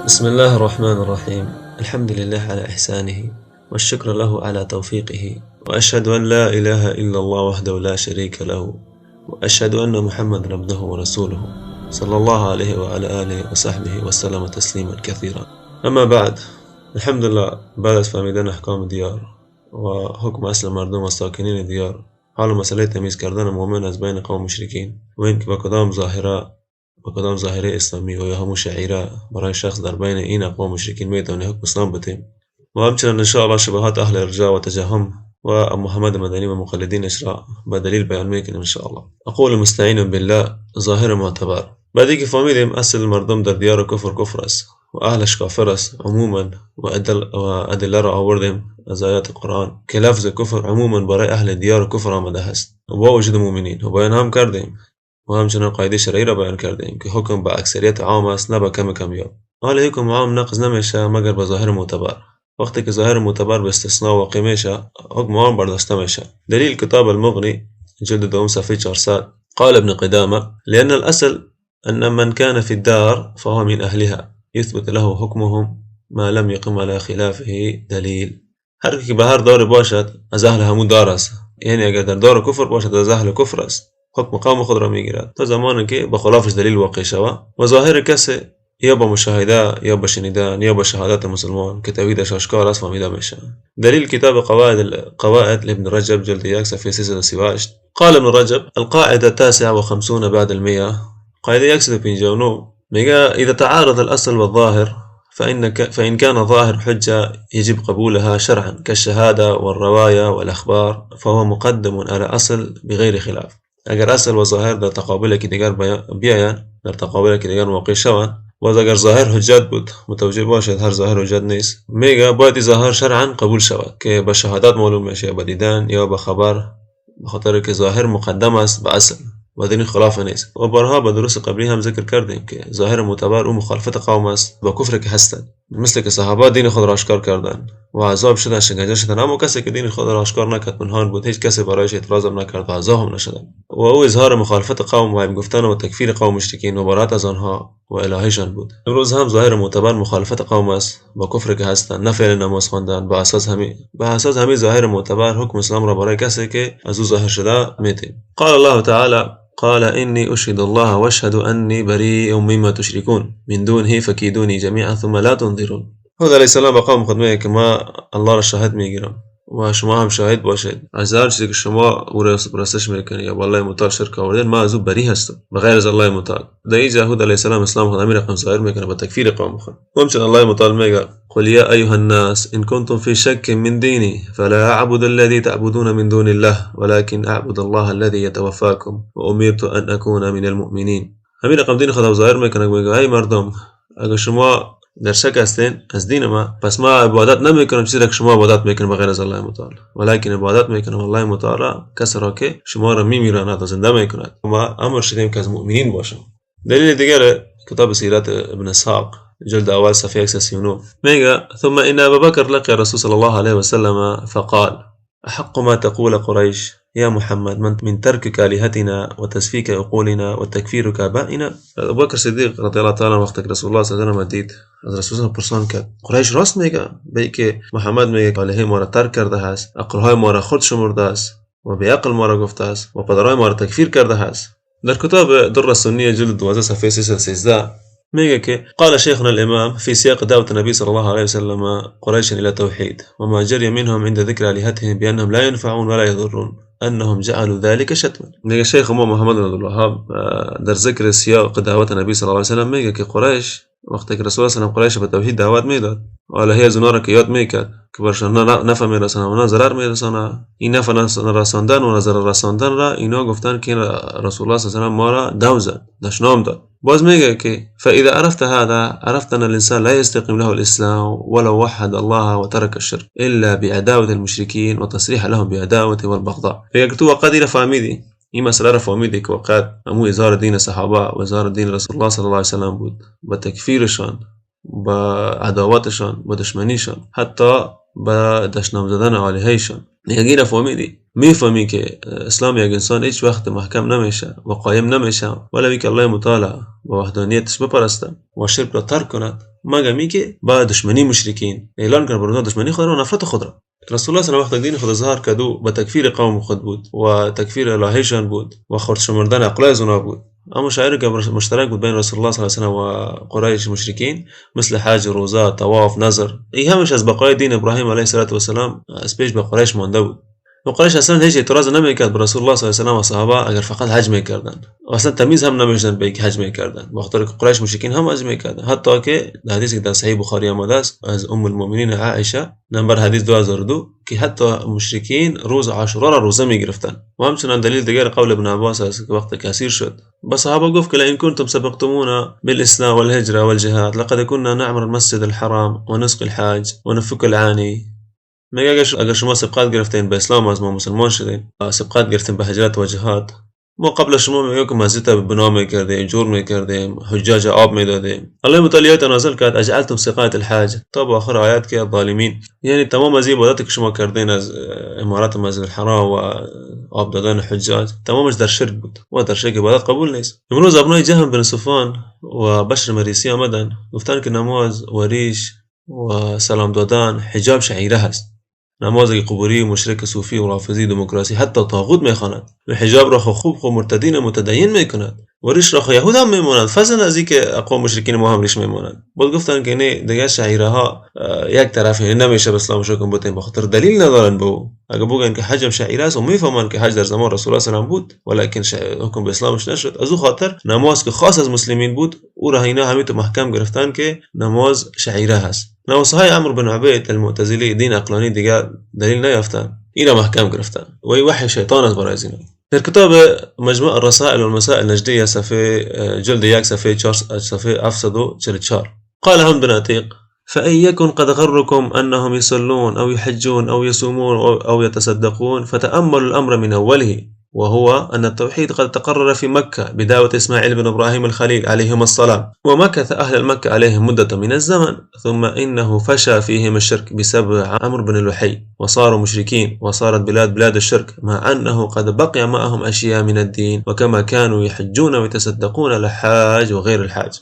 بسم الله الرحمن الرحيم. الحمد لله على إحسانه، والشكر له على توفيقه، وأشهد أن لا إله إلا الله وحده لا شريك له، وأشهد أن محمد عبده ورسوله صلى الله عليه وعلى آله وصحبه وسلم تسليما كثيرا. أما بعد، الحمدلله، بعد از فهمیدن احکام دیار و حکم اصل مردم و ساکنین دیار، حال مسئله تمیز کردن مؤمن از بین قوم مشرکین و اینکه با کدام ظاهره، با کدام ظاهره اسلامی و یا همون شعیره برای شخص در بین این اقوام مشرکین میتونه حکم اسلام بتیم، و همچنین انشاءالله شبهات اهل ارجاء و تجهم و محمد مدنی و مقلدینش را به دلیل بیان میکنیم انشاءالله. اقول مستعین بالله. ظاهر معتبر. بعدی که فهمیدیم اصل مردم در دیار کفر کفر است و اهلش کافر است عموما، و ادله را آوردیم از آیات قرآن که لفظ کفر عموما برای اهل دیار کفر آمده است و با وجود مؤمنین، و بیان هم کردیم و همچنان قاعده شرعی را بیان کردیم که حکم به اکثریت عام است، نه به کم کمیاب. حال حکم عام نقض نمیشه مگر به ظاهر معتبر. وقتی که ظاهر معتبر به استثناء واقع میشه، حکم عام برداشته میشه. دلیل کتاب المغنی، جلد دوم، صفحه 400. قال ابن قدامة: لأن الأصل أن من كان في الدار فهو من أهلها، يثبت له حكمهم ما لم يقم على خلافه دلیل. هر کی که به هر دار باشد از اهل همون دار است، یعنی اگر در دار کفر باشد از اهل کفر است، حکم قوم خود را میگیرد تا زمانی که به خلافش دلیل واقع شود. و ظاهر کسی یا با مشاهده یا با شنیدن یا با شهادت مسلمان که توحیدش آشکار است فهمیده میشه. دلیل کتاب قواعد القواعد لابن رجب، جلد 1، صفحه 338. قال ابن رجب: القاعدة 159، قاعدة 159 میگه: إذا تعارض الأصل والظاهر، فإن كان ظاهر حجة يجب قبولها شرعا كالشهادة والرواية والأخبار، فهو مقدم على أصل بغير خلاف. اگر اصل و ظاهر در تقابل یکی دیگر بیایند، در تقابل یکی دیگر واقع شوند، باز اگر ظاهر حجت بود، متوجه باشد، هر ظاهر حجت نیست، میگه باید ظاهر شرعا قبول شود که به شهادت معلوم میشه، یا به دیدن یا به خبر، به خاطر که ظاهر مقدم است به اصل و دین خلاف نیست. و بارها به دروس قبلی هم ذکر کردیم که ظاهر معتبر او مخالفت قوم است با کفر که هستند، مثل که صحابه دین خود را آشکار کردند و عذاب شدن، شکنجه شدن، اما کسی که دین خود را آشکار نکرد، پنهان بود، هیچ کسی برایش اعتراض هم نکرد و عذاب هم نشدن. و او اظهار مخالفت قوم و عیب گفتن و تکفیر قوم مشرکین و برائت از آنها و الهیشان بود. امروز هم ظاهر معتبر مخالفت قوم است با کفر که هستند، نه فعل نماز خواندن. به اساس همین ظاهر معتبر حکم اسلام را برای کسی که از او ظاهر شده میتیم. قال الله تعالى: قال إني أشهد الله واشهدوا أني بريء مما تشركون من دونه فكيدوني جميعا ثم لا تنظرون. هود علیه السلام به قوم خود میگه که ما الله را شاهد میگیرم و شما هم شاهد باشید، از هر چیزی که شما او را پرستش میکنید یا با الله متعال شرک آوردین، ما از او بری هستم بغیر از الله متعال. در اینجا هود علیه السلام اسلام خود همین رقم ظاهر میکنه با تکفیر قوم خود. و همچنین الله متعال میگه: قل يا أيها الناس إن كنتم في شك من ديني فلا أعبد الذي تعبدون من دون الله ولكن أعبد الله الذي يتوفاكم وأمرت أن أكون من المؤمنين. همین رقم دین خود ظاهر میکنه. میگه ای مردم، اگر شما در شک هستین از دین ما، پس ما عبادت نمیکنم چیزی که شما عبادت میکنید بغیر از الله متعال، ولکن عبادت میکنم الله متعال، کسی را که شما را میمیراند و زنده میکند، و ما امر شدیم که از مؤمنین باشم. دلیل دیگر کتاب سیرت ابن اسحاق، جلد اول، صفحه 139. میگه: ثم ان ابا بكر لقي الرسول صلى الله عليه وسلم فقال: أحق ما تقول قريش يا محمد من تركك آلهتنا وتسفيك عقولنا وتكفيرك آبائنا؟ ابوبکر صدیق رضی الله تعالی وقتی که رسول الله صلی الله علیه و دید، از رسول الله پرسان کرد: قریش راست میگه به که محمد میگه آلهه ما را ترک کرده است، عقلهای ما را خود شمرده است و بی عقل ما را گفته است و پدرای ما را تکفیر کرده است؟ در کتاب در السنیه، جلد 12، صفحه 313 میگه که قال شيخنا الإمام: في سياق دعوة النبي صلى الله عليه وسلم قريشا إلى التوحيد وما جري منهم عند ذكر آلهتهم بأنهم لا ينفعون ولا يضرون أنهم جعلوا ذلك شتما. میگه شیخ ما محمد بن عبدالوهاب در ذکر سیاق دعوت نبی صلی الله علیه وسلم میگه که قریش وقتی که رسول الله صلی الله علیه و قریش به توحید دعوت میداد، آلهه از اونا را که یاد میکرد که برشان نه نفع میرسانه و نه ضرر میرسانه، این نفع رساندن و ضرر رساندن را اینا گفتن که رسول الله صلی الله علیه و ما را دو زد، دشنام داد. باز میگه که فإذا عرفت هذا عرفت أن الإنسان لا يستقيم له الإسلام ولو وحد الله وترك الشرك إلا بعداوة المشركين وتصريح لهم بعداوة والبغضاء. میگه که تو وقت را فهمیدی، این مسئله را فهمیدی که وقت امو اظهار دین صحابه و اظهار دین رسول الله صلی الله علیه وسلم بود، با تکفیرشان، با عداوتشان، با دشمنیشان، حتی به دشنام زدن آلههشان. میگه اینو فهمیدی، میفهمی که اسلام یک انسان هیچ وقت محکم نمیشه و قایم نمیشه ولی که الله متعال با وحدانیتش بپرسته و شرک را ترک کند، مگر می که با دشمنی مشرکین اعلان کنه بر دشمنی خود را و نفرت خود را. رسول الله صلی الله علیه و دین خود ظاهر کرد و به تکفیر قوم خود بود و تکفیر الهیشان بود و خرد شمردن عقل از اونا بود. اما شعائر که مشترک بود بین رسول الله صلی الله علیه و و قریش مشرکین مثل حج، روزه، طواف، نذر، ای همش از بقای دین ابراهیم علیه السلام از پیش به قریش مانده بود. و قریش اصلا هیچ اعتراض نمیکرد به رسول الله صلی الله علیه و و صحابه اگر فقط حج میکردن، اصلا تمیز هم نمیشدن به اینکه حج میکردن، بخاطر که قریش مشرکین هم حج میکردن. حتی که در حدیثی که در صحیح بخاری آمده است از ام المؤمنین عایشه نمبر حدیث 2002 که حتی مشرکین روز عاشورا را روزه میگرفتن. و همچنان دلیل دیگر قول ابن عباس است که وقت کثیر شد به صحابه گفت که لئن کنتم سبقتمونا بالاسلام والهجره والجهاد لقد كنا نعمر المسجد الحرام ونسقي الحاج ونفك العاني. میگه اگر شما سبقت گرفتین به اسلام از ما مسلمان شدین، سبقت گرفتین به هجرت و جهاد، ما قبل شما میگه که مسجد بنا میکردیم، جور میکردیم، حجاج آب میدادیم. الله متعال آیات نازل کرد اجعلتم سقایة الحاج تا با آخر آیات که ظالمین، یعنی تمام از عبادت که شما کردین از امارت مسجد الحرام و آب دادن حجاج تمامش در شرک بود و در شرک عبادت قبول نیست. امروز ابنای جهم بن صفوان و بشر مریسی آمدن گفتن که نماز و ریش و سلام دادن حجاب شعیره هست. نماز قبوری مشرک صوفی و رافضی دموکراسی حتی طاغوت میخواند و حجاب را خوب خو مرتدین متدین میکند و ریش را خو یهود هم میمانند، فضل از اینکه اقوام مشرکین ما هم ریش میمانند. باز گفتن که نه دیگه شعیره ها یک طرف، یعنی نمیشه به اسلام شکم بتیم بخاطر دلیل ندارن به او. اگه بگن که حج هم شعیره است و میفهمن که حج در زمان رسول الله صلی الله علیه و بود ولیکن حکم به اسلامش نشد، از او خاطر نماز که خاص از مسلمین بود او را اینا همین تو محکم گرفتن که نماز شعیره هست. نواسه عمرو بن عبید المعتزلی دین عقلانی دیگر دلیل نیافتن، اینا محکم گرفتن و ای وحی شیطان است برای اینا. در کتاب مجموع الرسائل والمسائل النجدية صفحه جلد 1 صفحه 4 صفحه 744 قال هم بن عتيق فإن يكن قد غركم أنهم يصلون أو يحجون أو يصومون أو يتصدقون فتأملوا الأمر من أوله، وهو أن التوحيد قد تقرر في مكة بدعوة إسماعيل بن إبراهيم الخليل عليهما السلام، ومكث أهل مكة عليهم مدة من الزمن، ثم إنه فشى فيهم الشرك بسبب عمرو بن لحي وصاروا مشركين، وصارت بلاد الشرك، مع أنه قد بقي معهم أشياء من الدين، وكما كانوا يحجون ويتصدقون الحاج وغير الحاج.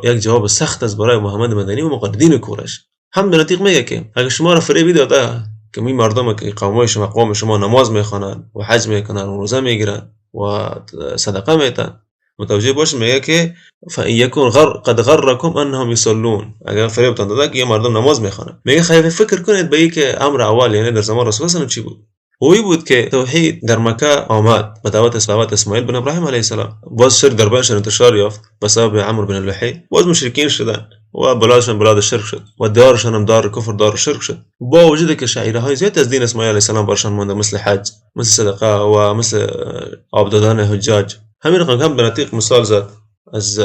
یک جواب سخت است برای محمد مدنی و مقلدین کورش. هم نطیق میگه که اگه شما را فریبی داده که می مردم که قومای شما قوم شما نماز میخوانند و حج میکنن و روزه میگیرن و صدقه میتن، متوجه باش میگه که فان یکن قد غرکم انهم یصلون، اگر فریبتان داده که یه مردم نماز میخوانند، میگه خیلی فکر کنید به اینکه امر اول یعنی در زمان رسول الله چی بود. اوی بود که توحید در مکه آمد به دعوت اسماعیل بن ابراهیم علیه السلام، باز شرک در بینشان انتشار یافت به سبب عمرو بن لحی، باز مشرکین شدن و بلادشان بلاد شرک شد و دارشان هم دار کفر دار شرک شد، با وجود که شعیره های زیاد از دین اسماعیل علیه السلام برشان مانده، مثل حج، مثل صدقه و مثل آب دادن حجاج. همین رقم هم به مثال زد از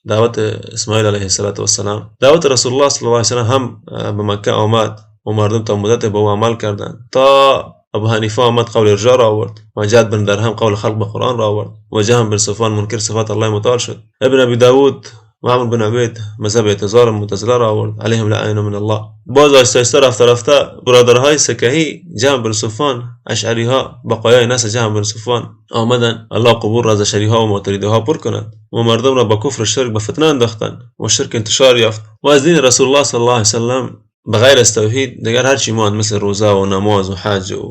دعوت اسماعیل علیه السلام. دعوت رسول الله صلی الله علیه و سلم هم به مکه آمد و مردم تا مدت به او عمل کردند تا ابو حنیفه آمد قول ارجاء را آورد و جعد بن درهم قول خلق به قرآن را آورد و جهم بن صفوان منکر صفات الله متعال شد. ابن ابی داود و عمرو بن عبید مذهب اعتزال معتزله را آورد علیهم لعین من الله. باز آهسته آهسته رفته رفته برادرهای سکهی جهم بن صفوان، اشعری ها، بقایای نسل جهم بن صفوان آمدن الله قبور را از اشعری ها و معتریده ها پر کنند و مردم را با کفر و شرک به فتنه انداختند و شرک انتشار یافت و از دین رسول الله صلی الله علیه و سلم بغیر از توحید دیگر هر چی ماند مثل روزه و نماز و حج و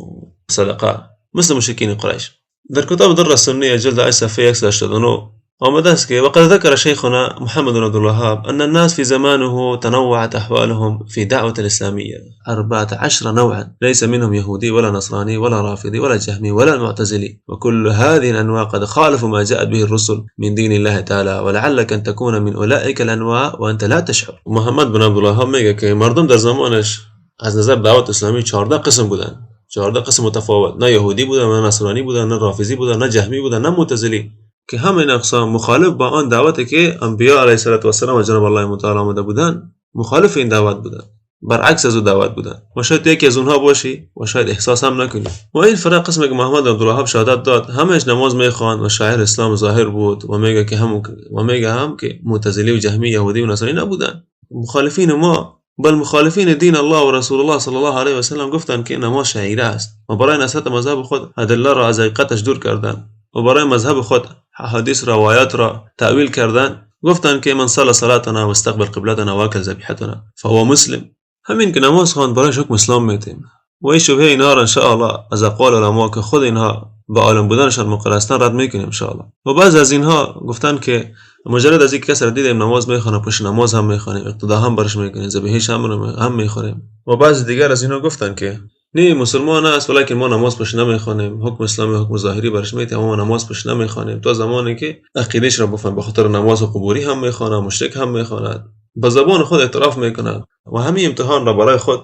صدقه مثل مشرکین قریش. در کتاب در السنیه جلد 8 صفحه 189 آمده است که وقد ذكر شيخنا محمد بن عبد الوهاب أن الناس في زمانه تنوعت أحوالهم في دعوة الإسلامية 14 نوعا، ليس منهم يهودي ولا نصراني ولا رافضي ولا جهمي ولا معتزلي، وكل هذه الأنواع قد خالفوا ما جاءت به الرسل من دين الله تعالى، ولعلك أن تكون من أولئك الأنواع وأنت لا تشعر. محمد بن عبد الوهاب میگه که مردم در زمانش از نظر دعوت اسلامی 14 قسم بودن، 14 قسم متفاوت، نه یهودی بودن، نه نصرانی بودن، نه رافضی بودن، نه جهمی بودن، نه معتزلی، که همه این اقسام مخالف با آن دعوتی که انبیا علیه السلام و جناب الله متعال آمده بودن، مخالف این دعوت بودن، برعکس از او دعوت بودن و شاید یکی از اونها باشی و شاید احساس هم نکنی. و این فرق قسمی که محمد عبدالوهاب شهادت داد، همش نماز میخواند و شاعر اسلام ظاهر بود و میگه که هم و میگه هم که معتزلی و جهمی یهودی و نصرانی نبودن. مخالفین ما بل مخالفین دین الله و رسول الله صلی الله علیه و سلم گفتند که نماز شعیره است و برای نصرت مذهب خود ادله را از حقیقتش دور کردند و برای مذهب خود حدیث روایات را تأویل کردند. گفتند که من صلى صلاتنا و استقبل قبلتنا و اکل ذبیحتنا فهو مسلم. همین که نماز خواند برایش حکم اسلام میتیم. و این شبهه اینها را انشاءالله از اقوال علما که خود اینها به عالم بودنشان مقر هستند رد میکنیم انشاءالله. و بعض از اینها گفتند که مجرد از اینکه کسی را دیدیم نماز میخوانه، پشت نماز هم میخوانیم، اقتدا هم برش میکنیم، ذبیحش هم میخوریم. و بعض دیگر از اینها گفتند که نه مسلمان است ولیکن ما نماز پشت نمیخوانیم، حکم اسلامی حکم ظاهری برش میتیم، اما نماز پشت نمیخوانیم تا زمانی که عقیدهش را بفهم. به خاطر نماز قبوری هم میخوانه، مشرک هم میخواند، به زبان خود اعتراف میکند و همین امتحان را برای خود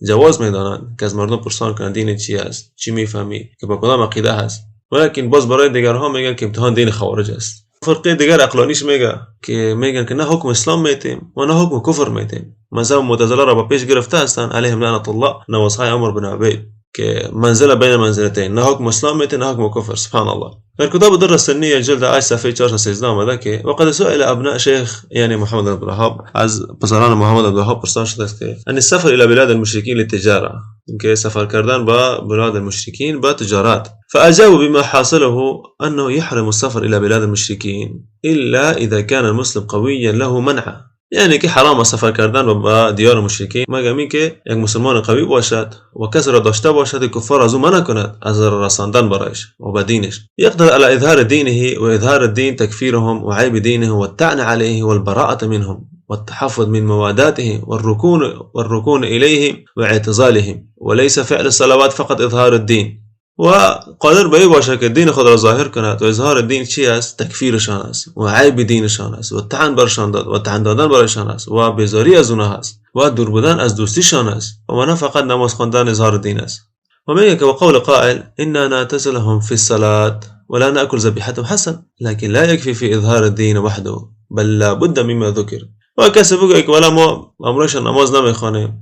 جواز میدانند که از مردم پرسان کنند دین چی است، چی میفهمی، که با کدام عقیده هست. ولیکن باز برای دیگرها میگن که امتحان دین خوارج است. فرقه دیگر عقلانیش میگه که میگن که نه حکم اسلام میتیم و نه حکم کفر میتیم. مذهب معتزله را با پیش گرفته هستند علیهم لعنت الله، نواسهای عمر بن عبید، که منزله بین منزلتین، نه حکم اسلام میته نه حکم کفر. سبحان الله. در کتاب در السنیه جلد 8 صفحه 413 آمده که وقد سئل ابناء شیخ یعنی محمد عبد الوهاب، از پسران محمد عبد الوهاب پرسان شده است که ان السفر الى بلاد المشرکین للتجاره، که سفر کردن با بلاد المشرکین با تجارت. فأجابوا بما حاصله أنه يحرم السفر إلى بلاد المشركين إلا إذا كان المسلم قويا له منعه. یعنی که حرام سفر کردن با دیار مشرکین مگر اینکه یک مسلمان قوی باشد و کسی را داشته باشد که کفار از او منع کند از رساندن برایش و به دینش. يقدر على إظهار دينه وإظهار الدين تكفيرهم وعيب دينه والطعن عليه والبراءة منهم والتحفظ من مواداته والركون إليهم واعتزالهم، وليس فعل الصلوات فقط إظهار الدين. و قادر به این باشه که دین خود را ظاهر کند و اظهار دین چی است؟ تکفیرشان است و عیب دینشان است و طعن برشان داد و طعن دادن برایشان است و بیزاری از اونها است و دور بودن از دوستیشان است و نه فقط نماز خواندن اظهار دین است. و میگه که وقول قائل انا نعتزلهم في الصلاة ولا نأكل ذبيحتهم حسن لكن لا يكفي في اظهار الدين وحده بل لا بد مما ذكر. و کسی بگه که ولا ما امرشان نماز نمیخوانیم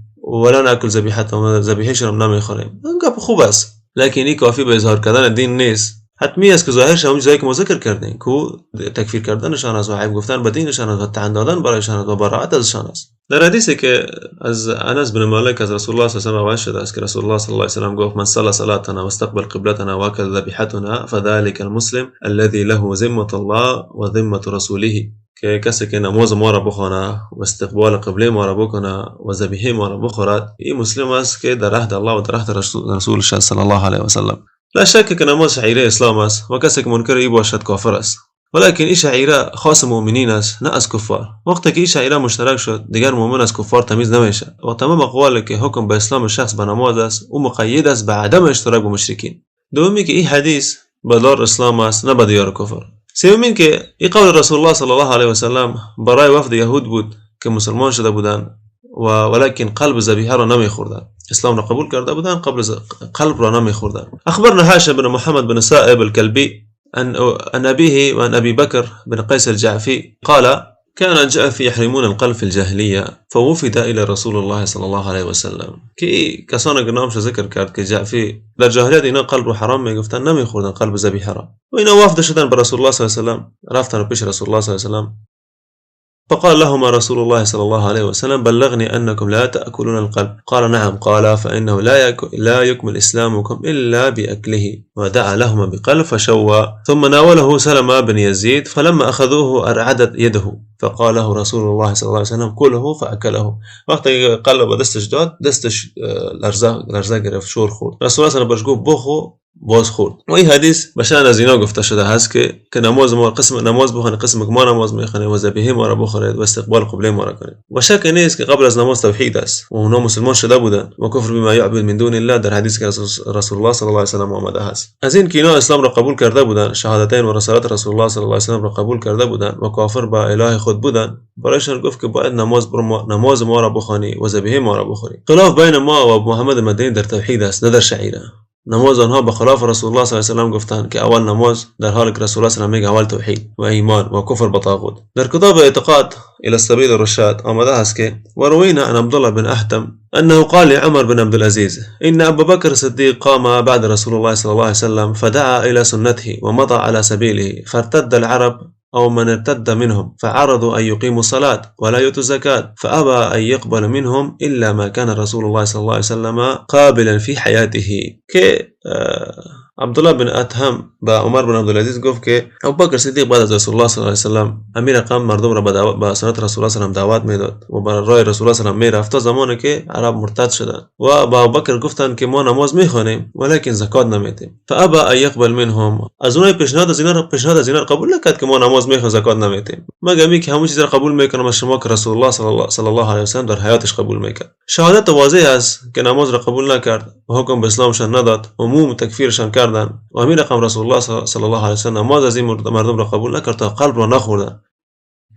ولا نأكل ذبيحتهم، ذبیحهشان نمیخوریم، این گپ خوب است، لیکن این کافی به اظهار کردن دین نیست. حتمی است که ظاهر شوم چیزایی که ما ذکر کردیم که تکفیر کردنشان است و عیب گفتن به دینشان است و طعن دادن برایشان است و براءت ازشان است. در حدیثی که از انس بن مالک از رسول الله صلی الله علیه و سلم روایت شده است که رسول الله صلی الله علیه و سلم گفت من صلى صلاتنا واستقبل قبلتنا واكل ذبیحتنا فذلك المسلم الذي له ذمة الله وذمة رسوله، که کسی که نماز ما را بخوانه و استقبال قبله ما را بکنه و ذبیحه ما را بخورد، این مسلم است که در عهد الله و در عهد رسولش صلی الله علیه و سلم. لا شک که نماز شعیره اسلام است و کسی که منکر ای باشد کافر است، ولیکن این شعیره خاص مؤمنین است نه از کفار. وقتی که این شعیره مشترک شد دیگر مؤمن از کفار تمیز نمیشه و تمام اقوال که حکم به اسلام شخص به نماز است او مقید است به عدم اشتراک با مشرکین. دومی که این حدیث به دار اسلام است نه به دیار کفر. سومین که این قول رسول الله صلی الله علیه و سلم برای وفد یهود بود که مسلمان شده بودند و ولکن قلب ذبیحه را نمیخوردند، اسلام را قبول کرده بودند، قبل قلب را نمیخوردند. اخبرنا هاشم بن محمد بن سائب الكلبي عن أبيه وعن أبي بكر بن قيس الجعفي قال كان الجعفي يحرمون القلب في الجاهلية فوفد إلى رسول الله صلى الله عليه وسلم. که کسانی که نامش ذکر کرد که جعفی در جاهلیت اینا قلب رو حرام میگفتن، نمیخوردن قلب ذبیحه را، و اینا وفد شدن به رسول الله صلی الله علیه و سلم، رفتن پیش رسول الله صلی الله علیه و سلم. فقال لهما رسول الله صلى الله عليه وسلم بلغني أنكم لا تأكلون القلب. قال نعم. قال فإنه لا يكمل إسلامكم إلا بأكله. ودعا لهما بقلب فشوى، ثم ناوله سلمة بن يزيد فلما أخذوه أرعدت يده فقال له رسول الله صلى الله عليه وسلم كله فأكله. وقتی قلب به دستش داد، دستش لرزه گرفت، شور خورد. رسول الله صلی الله علیه و سلم گفت بخو، باز خورد. و این حدیث به شأن از اینا گفته شده هست که نماز ما قسم نماز بخونه، قسم که ما نماز میخونه و ذبیحه ما را بخورید و استقبال قبله ما را کنید. و شک نیست که قبل از نماز توحید است و اونا مسلمان شده بودند و کفر بما یعبد من دون الله در حدیث که رسول الله صلی الله علیه و سلم آمده است. از این که اینا اسلام را قبول کرده بودند، شهادتین و رسالت رسول الله صلی الله علیه و سلم را قبول کرده بودند و کافر به اله خود بودند، برایشان گفت که باید نماز ما را بخوانی و ذبیحه ما را بخوری. خلاف بین ما و محمد مدنی در توحید است نه در شعیره. نماز آنها به خلاف رسول الله صلی الله علیه و سلم گفتند که اول نماز، در حالی که رسول الله صلی الله علیه و سلم میگه اول توحید و ایمان و کفر به طاغوت. در کتاب اعتقاد الى السبیل الرشاد آمده است که وروینا عن عبدالله بن احتم انه قال لعمر بن عبد العزيز ان ابا بكر الصديق قام بعد رسول الله صلى الله عليه وسلم فدعا الى سنته ومضى على سبيله فارتد العرب أو من ارتد منهم، فعرضوا أن يقيموا الصلاة ولا يؤتوا الزكاة، فأبى أن يقبل منهم إلا ما كان رسول الله صلى الله عليه وسلم قابلا في حياته. که عبدالله بن ادهم با عمر بن عبدالعزیز گفت که ابوبکر صدیق بعد از رسول الله صلی الله علیه و سلم امیر قوم مردم را به سنت رسول الله صلی الله علیه و دعوت میداد و بر راه رسول الله صلی الله علیه و میرفت تا زمانی که عرب مرتد شدند و با ابوبکر گفتند که ما نماز میخوانیم ولیکن زکات نمیدیم. فابا ان یقبل منهم، از اونای پیشنهاد از اینا قبول نکرد که ما نماز میخوانیم زکات نمیدیم، مگر می که همون چیز را قبول میکنم از شما که رسول الله صلی الله علیه و سلم در حیاتش قبول میکرد. شهادت واضح است که نماز را قبول نکرد و حکم به اسلامشان نداد، عموم تکفیرشان کردند و همین رقم رسول الله صلی الله علیه و سلم نماز از این مردم را قبول نکرد تا قلب را نخوردن.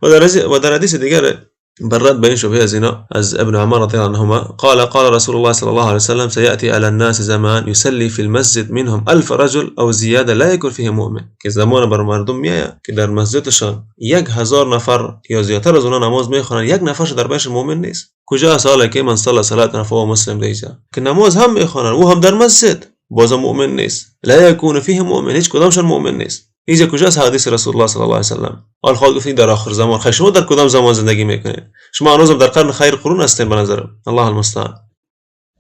و در حدیث دیگر برد به این شبهه از اینا از ابن عمر رضی الله عنهما قال قال رسول الله صلی الله علیه و سلم سیأتی علی الناس زمان یصلی فی المسجد منهم 1000 رجل او زیاده لا یکن فیه مؤمن، که زمان بر مردم میآید که در مسجدشان 1000 نفر یا زیادتر از اونا نماز میخوانند، یک نفرش در بینش مؤمن نیست. کجا سواله که من صلی صلاه فهو مسلم دیجا که نماز هم میخوانند او هم در مسجد بازم مؤمن نیست، لا یکون فیه مؤمن، هیچ کدامشان مؤمن نیست. اینجا کجاست حدیث رسول الله صلی الله علیه و سلم؟ حال خود گفتین در آخر زمان. خیر شما در کدام زمان زندگی میکنید؟ شما هنوزم در قرن خیر قرون هستین به نظرم. الله المستعان.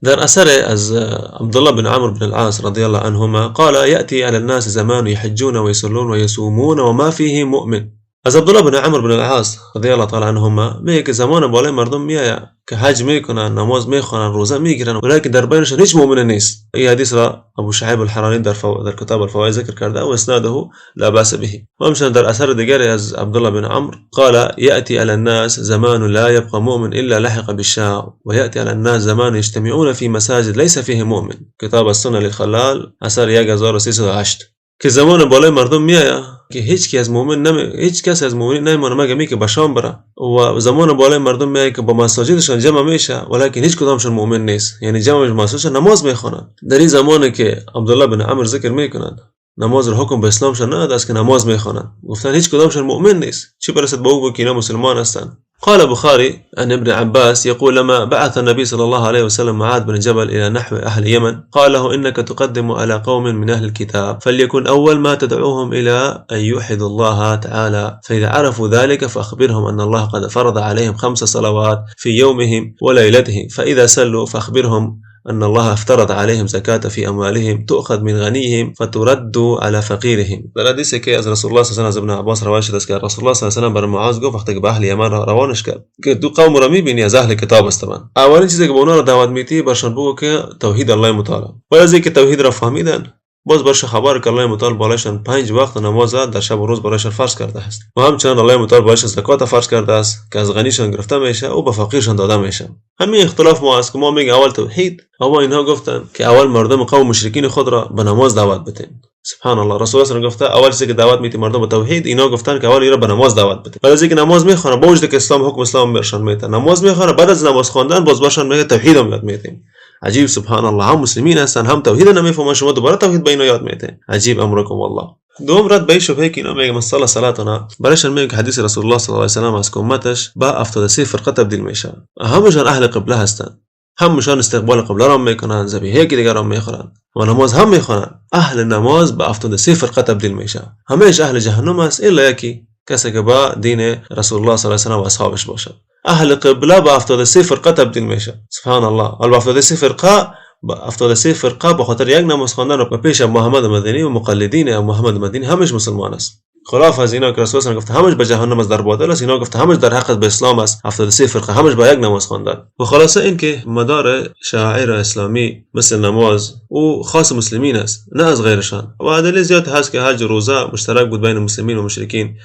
در اثر از عبدالله بن عمرو بن العاص رضی الله عنهما قال یأتی علی الناس زمان یحجون ویصلون ویصومون وما فیه مؤمن. از عبدالله بن عمرو بن العاص رضی الله تعالی عنهما میگه که زمان بالای مردم میآید که حج میکنن، نماز میخوانن، روزه میگیرن، ولیکن در بینشان هیچ مؤمن نیست. این حدیث را ابو شعیب الحرانی در کتاب الفوائد ذکر کرده و اسناده لا باس به. و همچنین در اثر دیگری از عبدالله بن عمرو قال یأتی علی الناس زمان لا یبقى مؤمن الا لحق بالشام ویأتی علی الناس زمان یجتمعون فی مساجد لیس فیه مؤمن. کتاب السنه للخلال اثر 1308 که زمان بالای مردم میآید که هیچ کی از مؤمن هیچ کس از مؤمنین نمیمانه مگر می که به شام بره، و زمان بالای مردم میآید که با مساجدشان جمع میشه ولیکن هیچ کدامشان مؤمن نیست، یعنی جمع مساجدشان نماز میخوانند. در این زمانی که عبدالله بن عمرو ذکر میکنند نماز را حکم به اسلامشان نداد است که نماز میخوانند، گفتن هیچ کدامشان مؤمن نیست، چی برسد به او که اینا مسلمان هستند. قال بخاري عن ابن عباس يقول لما بعث النبي صلى الله عليه وسلم معاذ بن جبل إلى نحو أهل اليمن قال له إنك تقدم على قوم من أهل الكتاب فليكن أول ما تدعوهم إلى أن يوحدوا الله تعالى، فإذا عرفوا ذلك فأخبرهم أن الله قد فرض عليهم 5 صلوات في يومهم وليلتهم، فإذا سلوا فأخبرهم أن الله افترض عليهم زكاة في أموالهم تؤخذ من غنيهم فترد على فقيرهم. در حدیثی که از رسول الله صلی الله علیه و ابن عباس روایت شده است که رسول الله صلی الله علیه و بر معاذ گفت وقتی که به اهل یمن روانش کرد که دو قوم را می‌بینی از اهل کتاب هستند، اولین چیزی که به اونا را دعوت میتی برشان بگو که توحید الله متعال. بعد از اینکه توحید را فهمیدن باز برش خبر که الله متعال بالایشان 5 وقت نماز در شب و روز برایشان فرض کرده است و همچنین الله متعال برایشان زکات فرض کرده است که از غنیشان گرفته میشه و به فقیرشان داده میشه. همین اختلاف ما است که ما میگه اول توحید، اما اینها گفتن که اول مردم قوم مشرکین خود را به نماز دعوت بدین. سبحان الله، رسول الله صلی گفته اول چیزی که دعوت میتی مردم به توحید، اینا گفتن که اول اینا به نماز دعوت بدین. بعد از اینکه نماز میخوانه با وجود که اسلام حکم اسلام برشان میته نماز میخوانه، بعد از نماز خواندن باز برشان میگه توحید هم یاد میتیم. عجیب، سبحان الله، هم مسلمین هستن هم توحید نمیفهمن، شما دوباره توحید به اینا یاد میتین. عجیب امرکم والله. دوم رد به این شبهه که اینا میگه مثلا صلاتنا برایشان میگه که حدیث رسول الله صلی الله علیه و سلم از امتش با 73 فرقه تبدیل میشه، همشان اهل قبله هستن، همشان استقبال قبله را میکنن، ذبیحه که دیگر را میخورن و نماز هم میخوانن. اهل نماز به 73 فرقه تبدیل میشه، همیش اهل جهنم است الا یکی، کسی که با دین رسول الله صلی الله علیه و سلم و اصحابش باشه. اهل قبله به 73 فرقه تبدیل میشه. سبحان الله، حالا 73 فرقه با 73 فرقه به خاطر یک نماز خواندن و پیش محمد مدنی و مقلدین محمد مدنی همش مسلمان است. خلاف از اینا که رسول الله گفت همش به جهنم است در باطل است، اینا گفت همش در حق به اسلام است. 73 فرقه همش با یک نماز خواندن. و خلاصه این که مدار شعائر اسلامی مثل نماز او خاص مسلمین است نه از غیرشان. و ادله زیاد هست که حج و روزه مشترک بود بین مسلمین و مشرکین،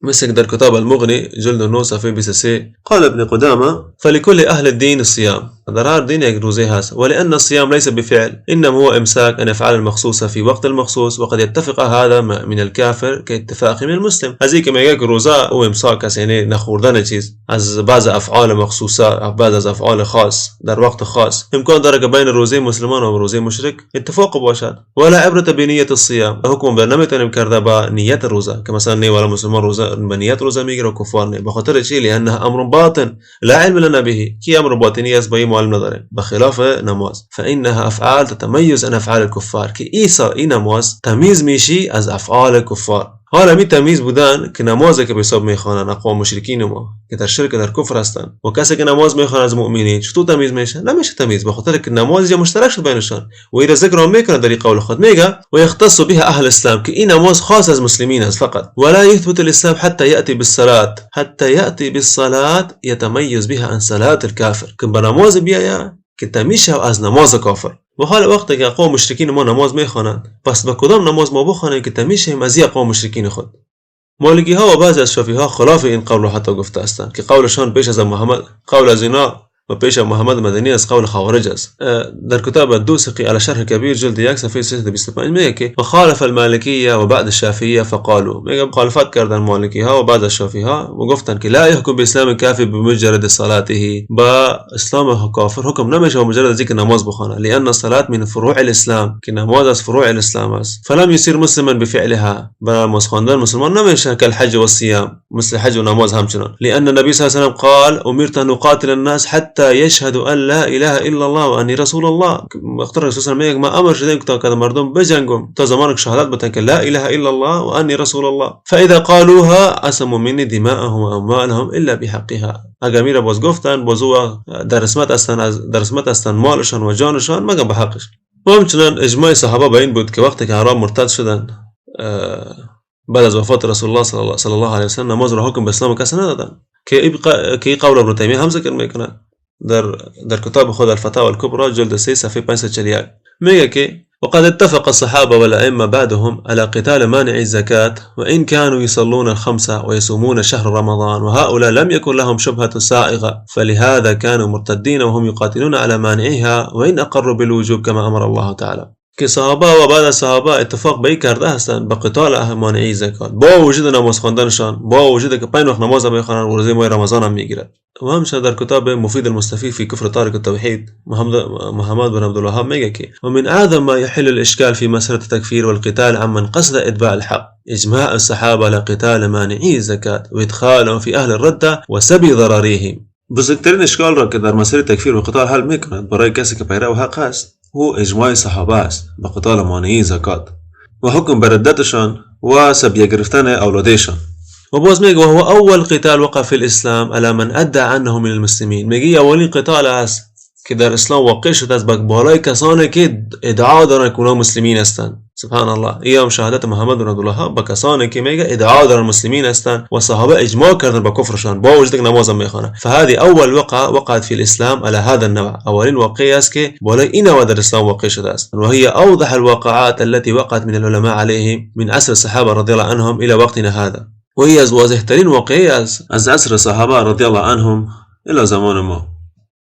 مثل در کتاب المغنی جلد 9 صفحه 23 قال ابن قدامه فلكل أهل الدين الصيام. در هر دین یک روزه هست، ولأن الصيام ليس بفعل إنما هو إمساك عن أفعال المخصوصة في وقت المخصوص، وقد يتفق هذا من الكافر كاتفاق من المسلم. از اینکه میگه که روزه او امساک است، یعنی نخوردن چیز از بعض افعال مخصوصه، بعض از افعال خاص در وقت خاص. امکان داره که بین روزه مسلمان و روزه مشرک اتفاق باشد. ولا عبرة بنية الصيام، حکم بر نمیتونیم کرده با نیت روزه که مثلا نه ولا مسلمان روزه به نیت روزه میگیره و کفار نه، به خاطر چی؟ لانه امر باطن لا علم لنا به، کی امر باطنی است با این علم نداریم، بخلاف نماز فانها افعال تتميز عن افعال الكفار، که ای نماز تمیز میشی از افعال کفار. حالا می تمیز بودن که نماز که به حساب میخوانن اقوام مشرکین ما که در شرک در کفر هستند و کسی که نماز میخوانه از مؤمنین چطور تمیز میشه؟ نمیشه تمیز، به خاطر که نماز مشترک شد بینشان. و این ذکر میکنه در قول خود، میگه و یختص بها اهل الاسلام، که این نماز خاص از مسلمین است فقط. ولا يثبت الاسلام حتى ياتي بالصلاه، حتى ياتي بالصلاه يتميز بها عن صلاه الكافر، که به نماز بیاید که تمیز از نماز کافر. و حال وقتی که اقوام مشرکین ما نماز میخوانند، پس به کدام نماز ما بخوانیم که تمیز شویم از اقوام مشرکین خود؟ مالکی ها و بعضی از شافعی ها خلاف این قول را حتی گفته هستند که قولشان پیش از محمد، قول از اینا و پیش محمد مدنی از قول خوارج است. در کتاب الدوسقی على شرح کبیر جلد 1 صفحه 325 میگه که وخالف المالکیه و بعض الشافعیه فقالوا، میگه مخالفت کردن مالکی ها و بعض الشافعی ها و گفتن که لا يحكم باسلام الكافر بمجرد صلاته، با اسلام کافر حکم نمیشه با مجرد از اینکه نماز بخونه، لان الصلاه من فروع الاسلام، که نماز از فروع الاسلام است. فلم يصير مسلما بفعلها، با نماز خواندن مسلمان نمیشه، كالحج والصيام، مثل حج و نماز همچنان. لان النبي صلى الله عليه وسلم قال امرت ان اقاتل الناس حتى يشهدوا ان لا اله الا الله واني رسول الله. اختار رسول الله میگه ما امر شدیم که تا مردم بجنگم تا زمان که شهادت بدن که لا اله الا الله واني رسول الله، فاذا قالوها عصموا مني دماءهم واموالهم الا بحقها. اگر میره باز گفتن، باز او در عصمت هستن، از در عصمت هستن مالشان و جانشان مگر به حقش. و همچنان اجماع صحابه به این بود که وقتی که اعراب مرتد شدن بعد از وفات رسول الله صلی الله علیه وسلم، نماز را حکم به اسلام کسی ندادن، که این قول ابن تیمیه هم ذکر میکنه در کتاب خود الفتاوى الكبرى جلد 3 صفحه 541. میگه که وقد اتفق الصحابة والأئمة بعدهم على قتال مانع الزكاة وإن كانوا يصلون الخمسة ويصومون شهر رمضان، وهؤلاء لم يكن لهم شبهة سائغة، فلهذا كانوا مرتدين وهم يقاتلون على مانعها وإن أقروا بالوجوب كما أمر الله تعالى. که صحابه و بعد از صحابه اتفاق به این کرده هستند به قتال اهل مانعی زکات، با وجود نماز خواندنشان، با وجود که 5 وقت نماز میخوانند و روزه ماه رمضان هم میگیرند. و همچنین در کتاب مفید المستفید فی کفر تارک التوحید محمد بن عبدالوهاب میگه که ومن اعظم ما يحل الاشکال في مسألة التكفير والقتال عمن قصد اتباع الحق اجماع الصحابه على قتال مانعي الزكاة وادخالهم في اهل الردة وسبي ذراريهم. بزرگترین اشکال را که در مسئله تکفیر و قتال حل میکند برای کسی که پیرو حق است، او اجماع صحابه است به قتال مانعی زکات و حکم به ردتشان و سبیه گرفتن اولادشان. و باز میگه وهو اول قتال وقع في الاسلام على من ادعى انه من المسلمین. میگه اولین قتال است که در اسلام واقع شده است بالای کسانی که ادعا دارند که اونا مسلمین هستند. سبحان الله، این هم شهادت محمد بن عبدالوهاب با کسانی که میگه ادعا دارن مسلمین هستند و صحابه اجماع کردن با کفرشان با وجود که نماز هم میخوانه. فهذه اول وقعه وقعت في الاسلام على هذا النوع، اولین واقعه است که بالای این نوع در اسلام واقع شده است. وهي اوضح الواقعات التي وقعت من العلماء عليهم من عصر الصحابه رضي الله عنهم الى وقتنا هذا. وهي از واضح ترین واقعه است از عصر صحابه رضی الله عنهم الى زمان ما.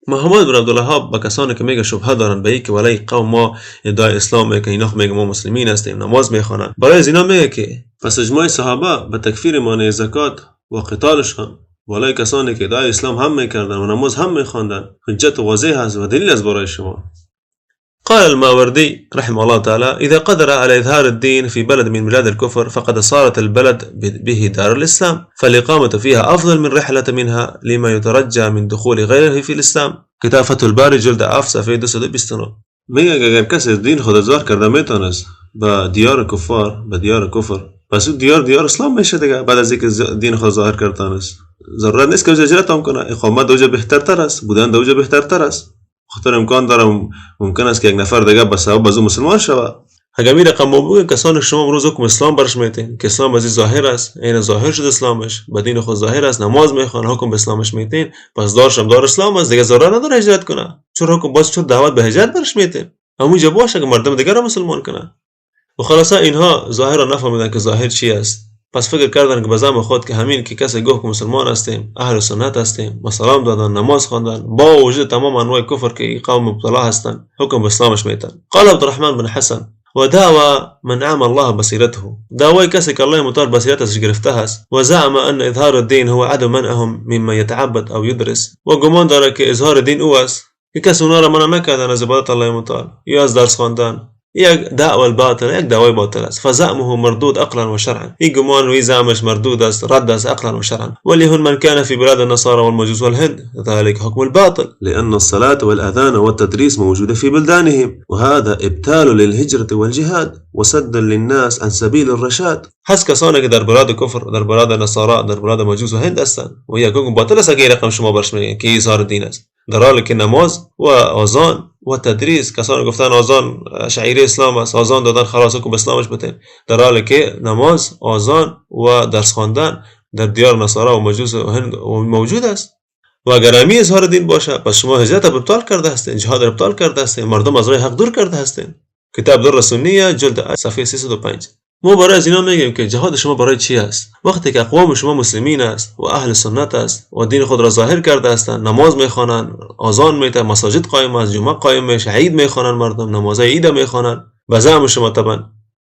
محمد بن عبدالوهاب با کسانی که میگه شبهه دارن به این که ولی قوم ما ادعای اسلام میکنن، اینا میگه ما مسلمین هستیم، نماز میخوانن، برای از اینا میگه که پس اجماع صحابه به تکفیر مانع زکات و قتالشان بالای کسانی که ادعای اسلام هم میکردن و نماز هم میخواندن حجت واضح است و دلیل است برای شما. قال الماوردي رحمه الله تعالى: إذا قدر على إظهار الدين في بلد من بلاد الكفر فقد صارت البلد به دار الإسلام، فالإقامة فيها أفضل من رحلة منها لما يترجى من دخول غيره في الإسلام. کتاب فتح الباری جلد 7 صفحه 229. میگه اگر کسی دین خود ظاهر کرده میتونست به دیار کفار، به دیار کفر، پس او دیار دیار اسلام میشه دیگه. بعد از اینکه دین خود ظاهر کردن است، ضرورت نیست که هجرت هم کنه، اقامت دوجه بهترتر است، بودن دوجه بهترتر است. خاطر امکان داره، ممکن است که یک نفر دیگه به سبب از او مسلمان شود. اگر می رقم ما بگه کسان شما امروز حکم اسلام برش میتین که اسلام از ظاهر است، این ظاهر شد اسلامش، به دین خود ظاهر است، نماز میخوان، حکم به اسلامش میتین، پس دارش هم دار اسلام است دیگه، ضرر نداره هجرت کنه. چرا حکم باز چون دعوت به هجرت برش میتین؟ همونجا باشه که مردم دیگر را مسلمان کنه. و خلاصه اینها ظاهر را نفهمیدن که ظاهر چی است. پس فکر کردن که به زعم خود که همین که کسی گفت که مسلمان هستیم، اهل سنت هستیم و سلام دادن، نماز خواندن، با وجود تمام انواع کفر که این قوم مبتلا هستند، حکم به اسلامش میتن. قال عبد الرحمن بن حسن: و دعوى من اعمى الله بصیرته، دعوای کسی که الله متعال بصیرتش گرفته است، و زعم ان اظهار الدین هو عدم منعهم مما يتعبد او يدرس، و گمان داره که اظهار دین او است که کسی اونا را منع نکردن از عبادت الله متعال یا از درس خواندن. یک دعوى الباطل، یک دعوای باطل است. فزعمه مردود عقلا و شرعا، این گمان و این زعمش مردود است، رد است عقلا و شرعا. ولهن من كان في بلاد النصارى والمجوس والهند ذلك حكم الباطل، لأن الصلاة والأذان والتدريس موجودة في بلدانهم، وهذا ابطال للهجرة والجهاد وسد للناس عن سبيل الرشاد. هست کسانی که در بلاد کفر، در بلاد نصارا، در بلاد مجوس و هند هستند و یک حکم باطل است که رقم شما برش میگن که اظهار دین است، در حالی که نماز و آذان و تدریس، کسانی گفتن آذان شعیره اسلام است، آذان دادن خلاص حکم اسلامش بتین، در حالی که نماز، آذان و درس خواندن در دیار نصارا و مجوس و هند موجود است. و اگر امی اظهار دین باشه، پس شما هجرت ابطال کرده هستین، جهاد ابطال کرده هستین، مردم از راه حق دور کرده هستین. کتاب در سنیه جلد صفحه 305. ما برای از اینا میگیم که جهاد شما برای چی است؟ وقتی که اقوام شما مسلمین است و اهل سنت است و دین خود را ظاهر کرده هستند، نماز میخوانند، آذان میتن، مساجد قایم است، جمعه قایم میشه، عید میخوانند، مردم نماز عید میخوانند، به زعم شما طبعا.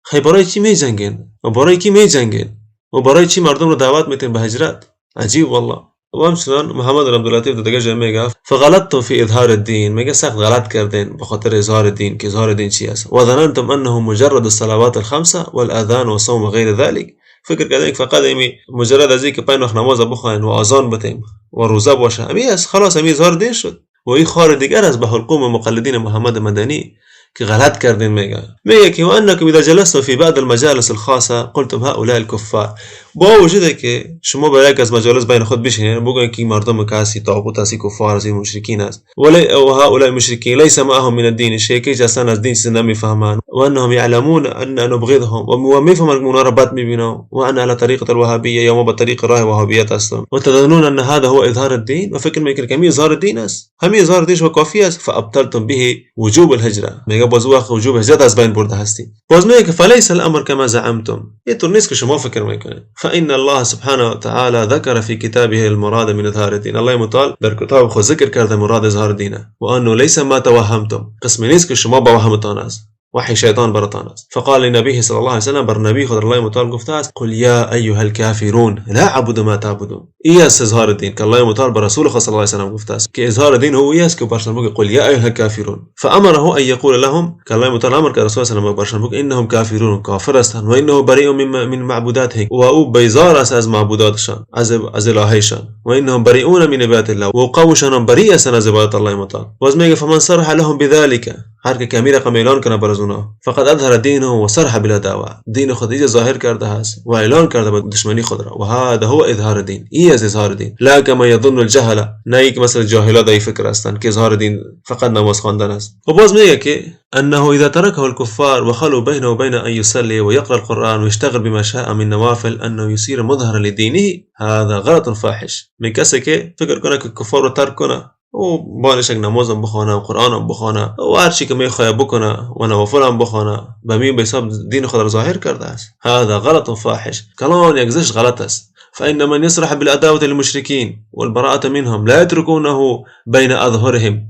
خی برای چی میجنگین و برای کی میجنگین و برای چی مردم رو دعوت میتین به هجرت؟ عجیب والله. و همچنان محمد عبداللطیف در دیگه جای میگه فغلطتم فی اظهار الدین، میگه سخت غلط کردین به خاطر اظهار دین که اظهار دین چی است. و ظننتم انه مجرد الصلوات الخمسه والاذان والصوم و غیر ذلك، فکر کردین که فقط امی مجرد از اینکه 5 وقت نماز بخواین و اذان بتیم و روزه باشه امی است، خلاص امی اظهار دین شد. و این خار دیگر از به حلقوم مقلدین محمد مدنی که غلط کردین. میگه که وانکم اذا جلستم فی بعض المجالس الخاصه قلتم هؤلاء الكفار، با وجود که شما به یک از مجالس بین خود بشینین بگوین که مردم کاسی طاغوت است، کفار است، مشرکین است، ولی و هؤلاء المشرکین ليس معهم من الدین شيء، که اصلا از دین چیز نمیفهمند، و انهم يعلمون ان نبغضهم، و میفهمند که اونا را بد میبینن، و ان على طریقه الوهابیه، یا ما به طریق راه وهابیت هستم، و تظنون ان هذا هو اظهار الدین، و فکر میکنید که همین اظهار دین است، همین اظهار دین شما کافی است. فابطلتم به وجوب الهجره، میگه باز وقت وجوب هجرت از بین برده هستیم. باز میگه که فلیس الامر کما زعمتم، اینطور نیست که شما فکر میکنید. فان الله سبحانه وتعالى ذكر في كتابه المراد من اظهار الدین، الله متعال در کتاب خود ذکر کرده مراد اظهار دینه، و انه ليس ما توهمتم، قسم نیست که شما با وهمتان است، وحی شیطان براتان است. فقال لنبیه صلی الله علیه وسلم، بر نبی خود الله متعال گفته است قل یا ایها الکافرون لا اعبد ما تعبدون. ای است اظهار دین که الله متعال بر رسول خود صلی الله علیه وسلم گفته است که اظهار دین هو ای است که برشان بگه قل یا ایها الکافرون. فامره ان یقول لهم، که الله متعال امر کرد رسول صلی الله علیه وسلم برشان بگه انهم کافرون، کافر هستند، و انه بریء من معبوداتهم، و او بیزار است از معبوداتشان، از الهیشان، و انهم بریئون من عبادت الله، و قومشان بری هستند از عبادت الله متعال. باز میگه فمن صرح لهم بذلك، هر که امی رقم اعلان کنه بر از اونا، فقد اظهر دینه و صرح بالعداوه، دین خود ایجا ظاهر کرده است و اعلان کرده به دشمنی خود را. و هذا هو اظهار دین، ای از اظهار دین، لا کما یظن الجهله، نه ای که مثلا جاهلا در فکر هستند که اظهار دین فقط نماز خواندن است. و باز میگه که انه اذا تركه الكفار وخلوا بينه وبين ان يصلي ويقرا القران ويشتغل بما شاء من نوافل انه يصير مظهرا لدينه، هذا غلط فاحش. من کسی که فکر کنه که کفار رو ترک کنه و بالش یک نمازم بخوانه و قرآنم بخوانه و هر چی که میخواه بکنه و نوافلم بخوانه، به می به حساب دین خود را ظاهر کرده است. هذا غلط فاحش، کلان یک زشت غلط است. فإن من يصرح بالعداوة للمشركين والبراءة منهم لا يتركونه بين أظهرهم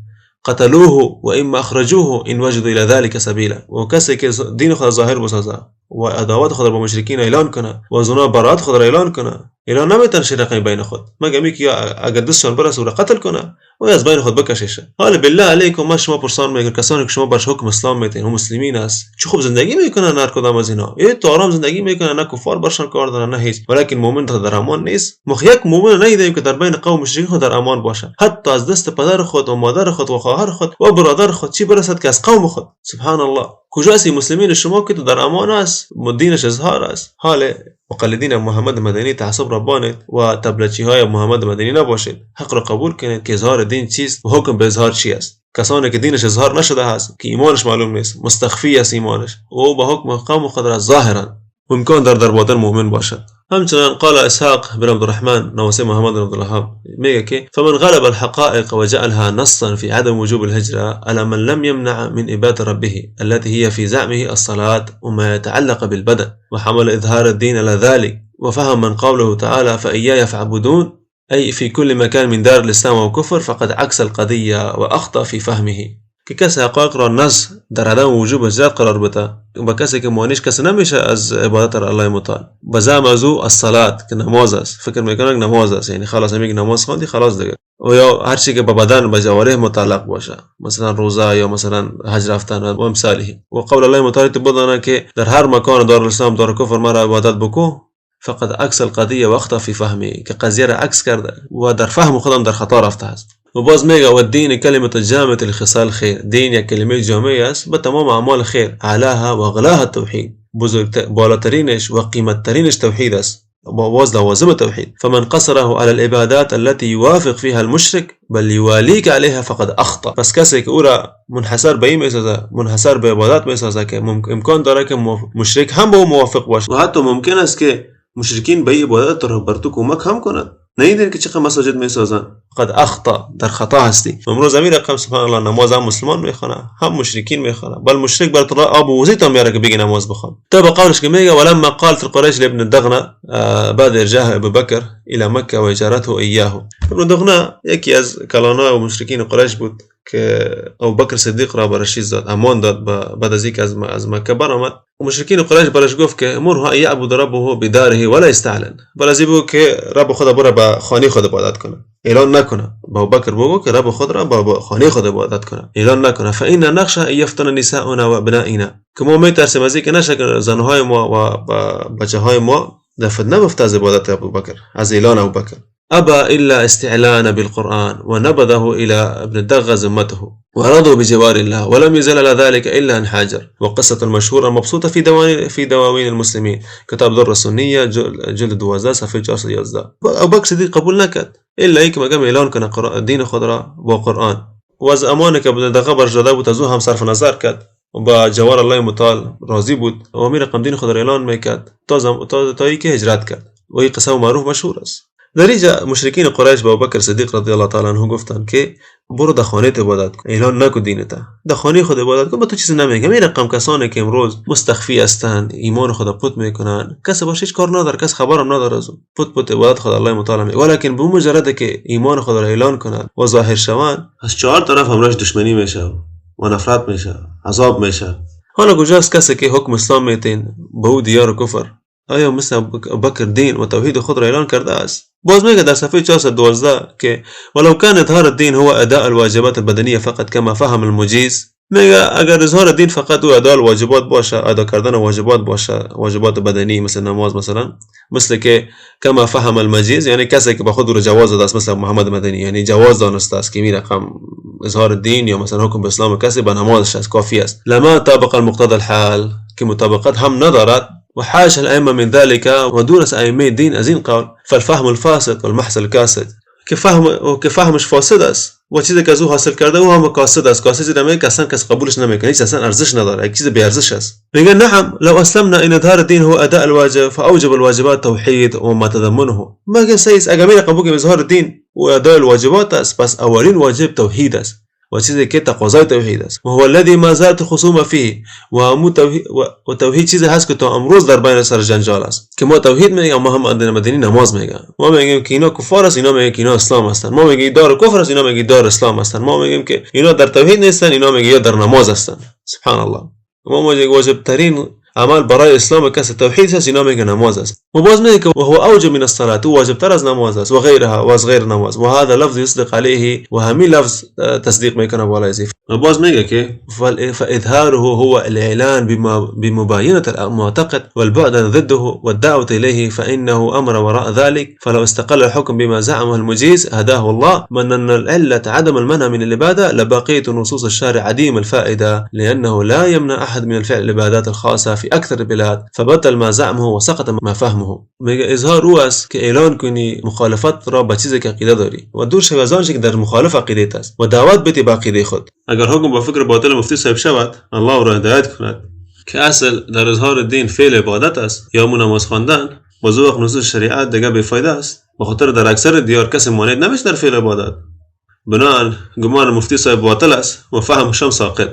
قتلوه وإما أخرجوه إن وجدوا إلى ذلك سبيلا. و کسی که دین خود ظاهر بسازه و عداوت خود را با مشرکین اعلان کنه و از اونا براءت خود را اعلان کنه، اعلان نمیتونه رقم بین خود، مگه می که اگر دستشان برسه او را قتل کنه و از بین خود بکششه. حالا بالله علیکم ما شما پرسان میکنم کسانی که شما برش حکم اسلام میتین و مسلمین است، چه خوب زندگی میکنن هر کدام از اینا، ای تو آرام زندگی میکنن، نه کفار برشان کار دارن نه هیچ، ولیکن مؤمن در امان نیست. ما یک مؤمن ندیدیم که در بین قوم مشرکین خود در امان باشه، حتی از دست پدر خود و مادر خود و خواهر خود و برادر خود چی برسد که از قوم خود. سبحان الله، کجاست مسلمین شما که تو در امان است، دینش اظهار است. حال مقلدین محمد مدنی تعصب را بانید و تبلچی های محمد مدنی نباشید، حق را قبول کنید که اظهار دین چیست و حکم به اظهار چی است. کسانی که دینش اظهار نشده هست، که ایمانش معلوم نیست، مستخفی است ایمانش، و او به حکم قوم خود را ظاهرا ممکن در باطن مؤمن باشد. همچنان قال اسحاق بن عبد الرحمن نواسه محمد بن عبد الوهاب میگه که فمن غلب الحقائق وجعلها نصا في عدم وجوب الهجرة على من لم يمنع من عبادة ربه التي هي في زعمه الصلاة وما يتعلق بالبدن، وحمل إظهار الدين على ذلك، وفهم من قوله تعالى فإياي فاعبدون أي في كل مكان من دار الإسلام والكفر فقد عكس القضية وأخطأ في فهمه. که کسی حقایق را نص در عدم وجوب هجرت قرار بده با کسی که مانعش کسی نمیشه از عبادت الله متعال، به زعم از او الصلاه که نماز است، فکر میکنه نماز است، یعنی خلاص میگه نماز خواندی خلاص دیگه، و یا هر چی که به بدن به جوارح متعلق باشه، مثلا روزه یا مثلا حج رفتن و امثاله. و قول الله متعال بدانه که در هر مکان دار الاسلام دار کفر مرا عبادت بکو، فقط عکس القضیه وقت فی فهمی، که قضیه را عکس کرده و در فهم خودم در خطا رفته است. و باز میگه و الدین کلمه جامعه لخصال خیر، دین یک کلمه جامعه است به تمام اعمال خیر، اعلاها و اغلاها توحید، بزرگ بالاترینش و قیمت ترینش توحید است، باز لوازم توحید. فمن قصره على العبادات التي يوافق فيها المشرك بل يواليك عليها فقد اخطا. پس کسی که او را منحصر به این میسازه، منحصر به عبادت میسازه که امکان داره که مشرک هم به او موافق باشه، و حتی ممکن است که مشرکین به این عبادت را بر تو کمک هم کنند. ندیدین که چقدر مساجد میسازن؟ قد اخطا، در خطا هستی. امروز امیر رقم سبحان الله نماز هم مسلمان میخونه هم مشرکین میخونه، بل مشرک بر تو آب و وزیت هم میاره که بگی نماز بخوان. تا به قولش که میگه ولما قالت القریش لابن الدغنه بعد ارجاع ابو بکر الى مکه و اجارته ایاه. ابن دغنه یکی از کلانای و مشرکین قریش بود که ابوبکر صدیق را برش چیز داد، امان داد بعد از اینکه از مکه برآمد. و مشرکین قریش برش گفت که مره یعبد ربه بداره ولا یستعلن، بل از بگو که رب خود بره به خانه خود عبادت کنه، اعلان نکنه. با ابوبکر بگو که رب خود را با خانه خود عبادت کنه، اعلان نکنه. فان نخشى ان یفتن نساؤنا وابنائنا، که ما میترسیم از اینکه نشه که زنهای ما و بچه های ما در فتنه بفته از عبادت ابوبکر، از اعلان ابوبکر. أبى إلا استعلان بالقرآن ونبذه إلى ابن الدغة ذمته ورضوا بجوار الله ولم يزل على ذلك إلا أن هاجر. وقصة المشهورة مبسوطة في دواوين المسلمين، كتاب در السنية جلد 12 صفحة 411. ابوبکر صدیق قبول نکرد الا اینکه مگم اعلان کنه دین خود را با قرآن، و از امانه که ابن دغه برش داده بود از او هم صرف نظر کرد و با جوار الله متعال راضی بود و امیر رقم دین خود را اعلان میکرد تا اینکه هجرت کرد. و این قصه معروف مشهور است. در اینجا مشرکین قریش به ابوبکر صدیق رضی الله تعالی عنه گفتند که برو در خانه عبادت کن، اعلان نکن دینت، در خانه خود عبادت کن، با تو چیزی نمیگم. این رقم کسانی که امروز مستخفی هستند، ایمان خود پت میکنن، کسی باش هیچ کار نداره، کس خبرم نداره از او، پت پت عبادت خود الله متعال میکنه، ولیکن به مجرد که ایمان خود را اعلان کنند و ظاهر شوند، از چهار طرف همراهش دشمنی میشه و نفرت میشه، عذاب میشه. حالا کجاست کسی که حکم اسلام میتین به او دیار کفر؟ آیا مثل ابوبکر دین و توحید خود را اعلان کرده است؟ باز میگه در صفحه 412 که ولو كان اظهار الدين هو اداء الواجبات البدنيه فقط كما فهم المجيز. میگه اگر اظهار دین فقط او اداء الواجبات باشه، ادا کردن واجبات باشه، واجبات بدنی مثل نماز مثلا، مثل که کما فهم المجیز، یعنی کسی که به خود رو جواز داده است، مثل محمد مدنی، یعنی جواز دانسته است که می رقم اظهار دین یا مثلا حکم به اسلام کسی به نمازش است کافی است. لما طابق المقتضى الحال، که مطابقت هم ندارد. وحاش الأئمة من ذلك ودون أئمة الدين از این قول فالفهم الفاسد والمحصل الكاسد، که فهم که فهمش فاسد است و چیزی که از او حاصل کرده او هم کاسد است. کاسد نمیگه که اصلا کس قبولش نمیکنه، هیچ اصلا ارزش نداره، یک چیز بی ارزش است. میگه نعم لو اسلمنا ان اظهار الدين هو اداء الواجب فاوجب الواجبات توحید و ما تضمنه. مگه سیس اگر می قبول که اظهار دین و اداء الواجبات است، پس اولین واجب توحید است و چیزی که تقاضای توحید است. و هو الذي ما زالت الخصومه فيه، و همو توحید و توحید چیزی هست که تا امروز در بین سر جنجال است، که ما توحید میگیم ما هم مدنی نماز میگن، ما میگیم که اینا کفار است، اینا میگن که اینا اسلام هستن، ما میگیم دار کفر است، اینا میگن دار اسلام هستن، ما میگیم که اینا در توحید نیستن، اینا میگن یا در نماز هستن. سبحان الله. ما میگیم واجب ترین عمل برای اسلام کس توحید است، اینا میگن نماز است. و باز میگه که وهو اوجب من الصلاه، واجب تر از نماز است و غیرها و از غیر نماز، و هذا لفظ يصدق عليه، و همین لفظ تصدیق میکنه بالای زیف. و باز میگه که فاظهاره هو الاعلان بمباينه المعتقد والبعد عن ضده والدعوه اليه، فانه امر وراء ذلك، فلو استقل الحكم بما زعمه المجيز هداه الله، من ان العله عدم المنع من العباده لبقيه نصوص الشارع عديم الفائده، لانه لا يمنع احد من الفعل العبادات الخاصه في اکثر البلاد، فبطل ما زعمه وسقط ما فهمه. میگه اظهار او است که اعلان کنی مخالفت را به چیزی که عقیده داری و دور شوی از آنچه که در مخالف عقیده است و دعوت بدی به عقیده خود. اگر حکم با فکر باطل مفتی صاحب شود، الله را هدایت کند که اصل در اظهار دین فعل عبادت است یا مو نماز خواندن، باز وقت نصوص شریعت دیگه بی‌فایده است، به خاطر در اکثر دیار کسی مانع نمیشه در فعل عبادت. بناء گمان مفتی صاحب باطل است و فهمش هم ساقط.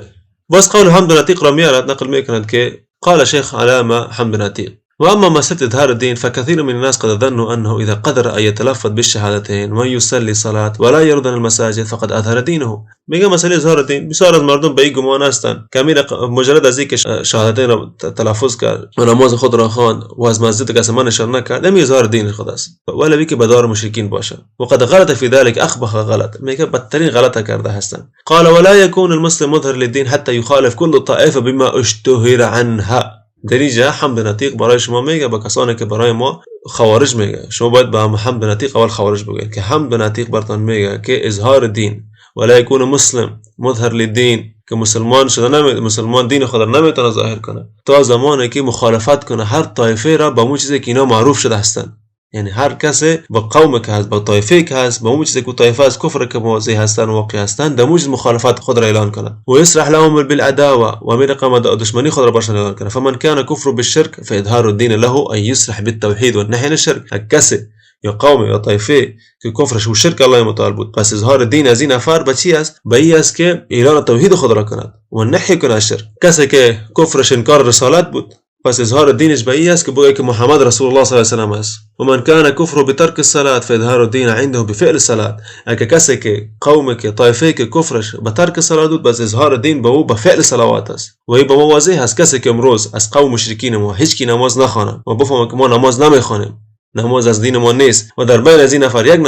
باز قول حمد عتیق را میارد، نقل میکند که قال شیخ علامه حمد عتیق و اما مسألة إظهار الدين فكثير من الناس قد ظنوا أنه إذا قدر أن يتلفظ بالشهادتين ويصلي صلاة ولا يرد المساجد فقد أظهر دينه. میگه مسئله اظهار دین، بسیار از مردم به این گمان هستند که مجرد از اینکه شهادتین را تلفظ کرد و نماز خود را خواند و از مسجد کسی نشان نکرد، این اظهار دین خود است، ولی که بدار مشرکین باشه. وقد غلط في ذلك اقبح غلط، میگه بدترین غلط کرده هستند. قال ولا يكون المسلم مظهر للدين حتى يخالف كل طائفه بما اشتهر عنها. در اینجا حمد نطیق برای شما میگه، با کسانی که برای ما خوارج میگه، شما باید به حمد نطیق اول خوارج بگید که حمد نطیق براتون میگه که اظهار دین ولا يكون مسلم مظهر للدین، که مسلمان شده نمی مسلمان دین خود را نمیتونه ظاهر کنه تا زمانی که مخالفت کنه هر طایفه را با اون چیزی که اینا معروف شده هستند. یعنی هر کسی با قوم که هست، با طایفه که هست، با اون چیزی که طایفه از کفر که موضع هستن و واقع هستن، در چیز مخالفت خود را اعلان کنه و يصرح لهم بالعداوه و می رقم دشمنی خود را برشان اعلان کنه. فمن كان كفر بالشرك فاظهار الدين له ان يصرح بالتوحيد والنهي عن الشرك. کسی یا قوم یا طایفه که کفرش و شرک الله متعال بود، پس اظهار دین از این نفر به چی است؟ به این است که اعلان توحید خود را کند و نهی کنه از شرک. کسی که کفرش انکار رسالت بود، پس اظهار دینش به این است که بگه که محمد رسول الله صلی الله علیه و سلم است. و من كان كفره بترك الصلاه فاظهار الدين عنده بفعل الصلاه. اگه کسی که قوم که طایفه که کفرش به ترک صلات بود، پس اظهار دین به او به فعل صلوات است. و این به ما واضح است، کسی که امروز از قوم مشرکین ما هیچ کی نماز نخوانه و بفهمه که ما نماز نمیخوانیم، نماز از دین ما نیست، و در بین از این نفر یک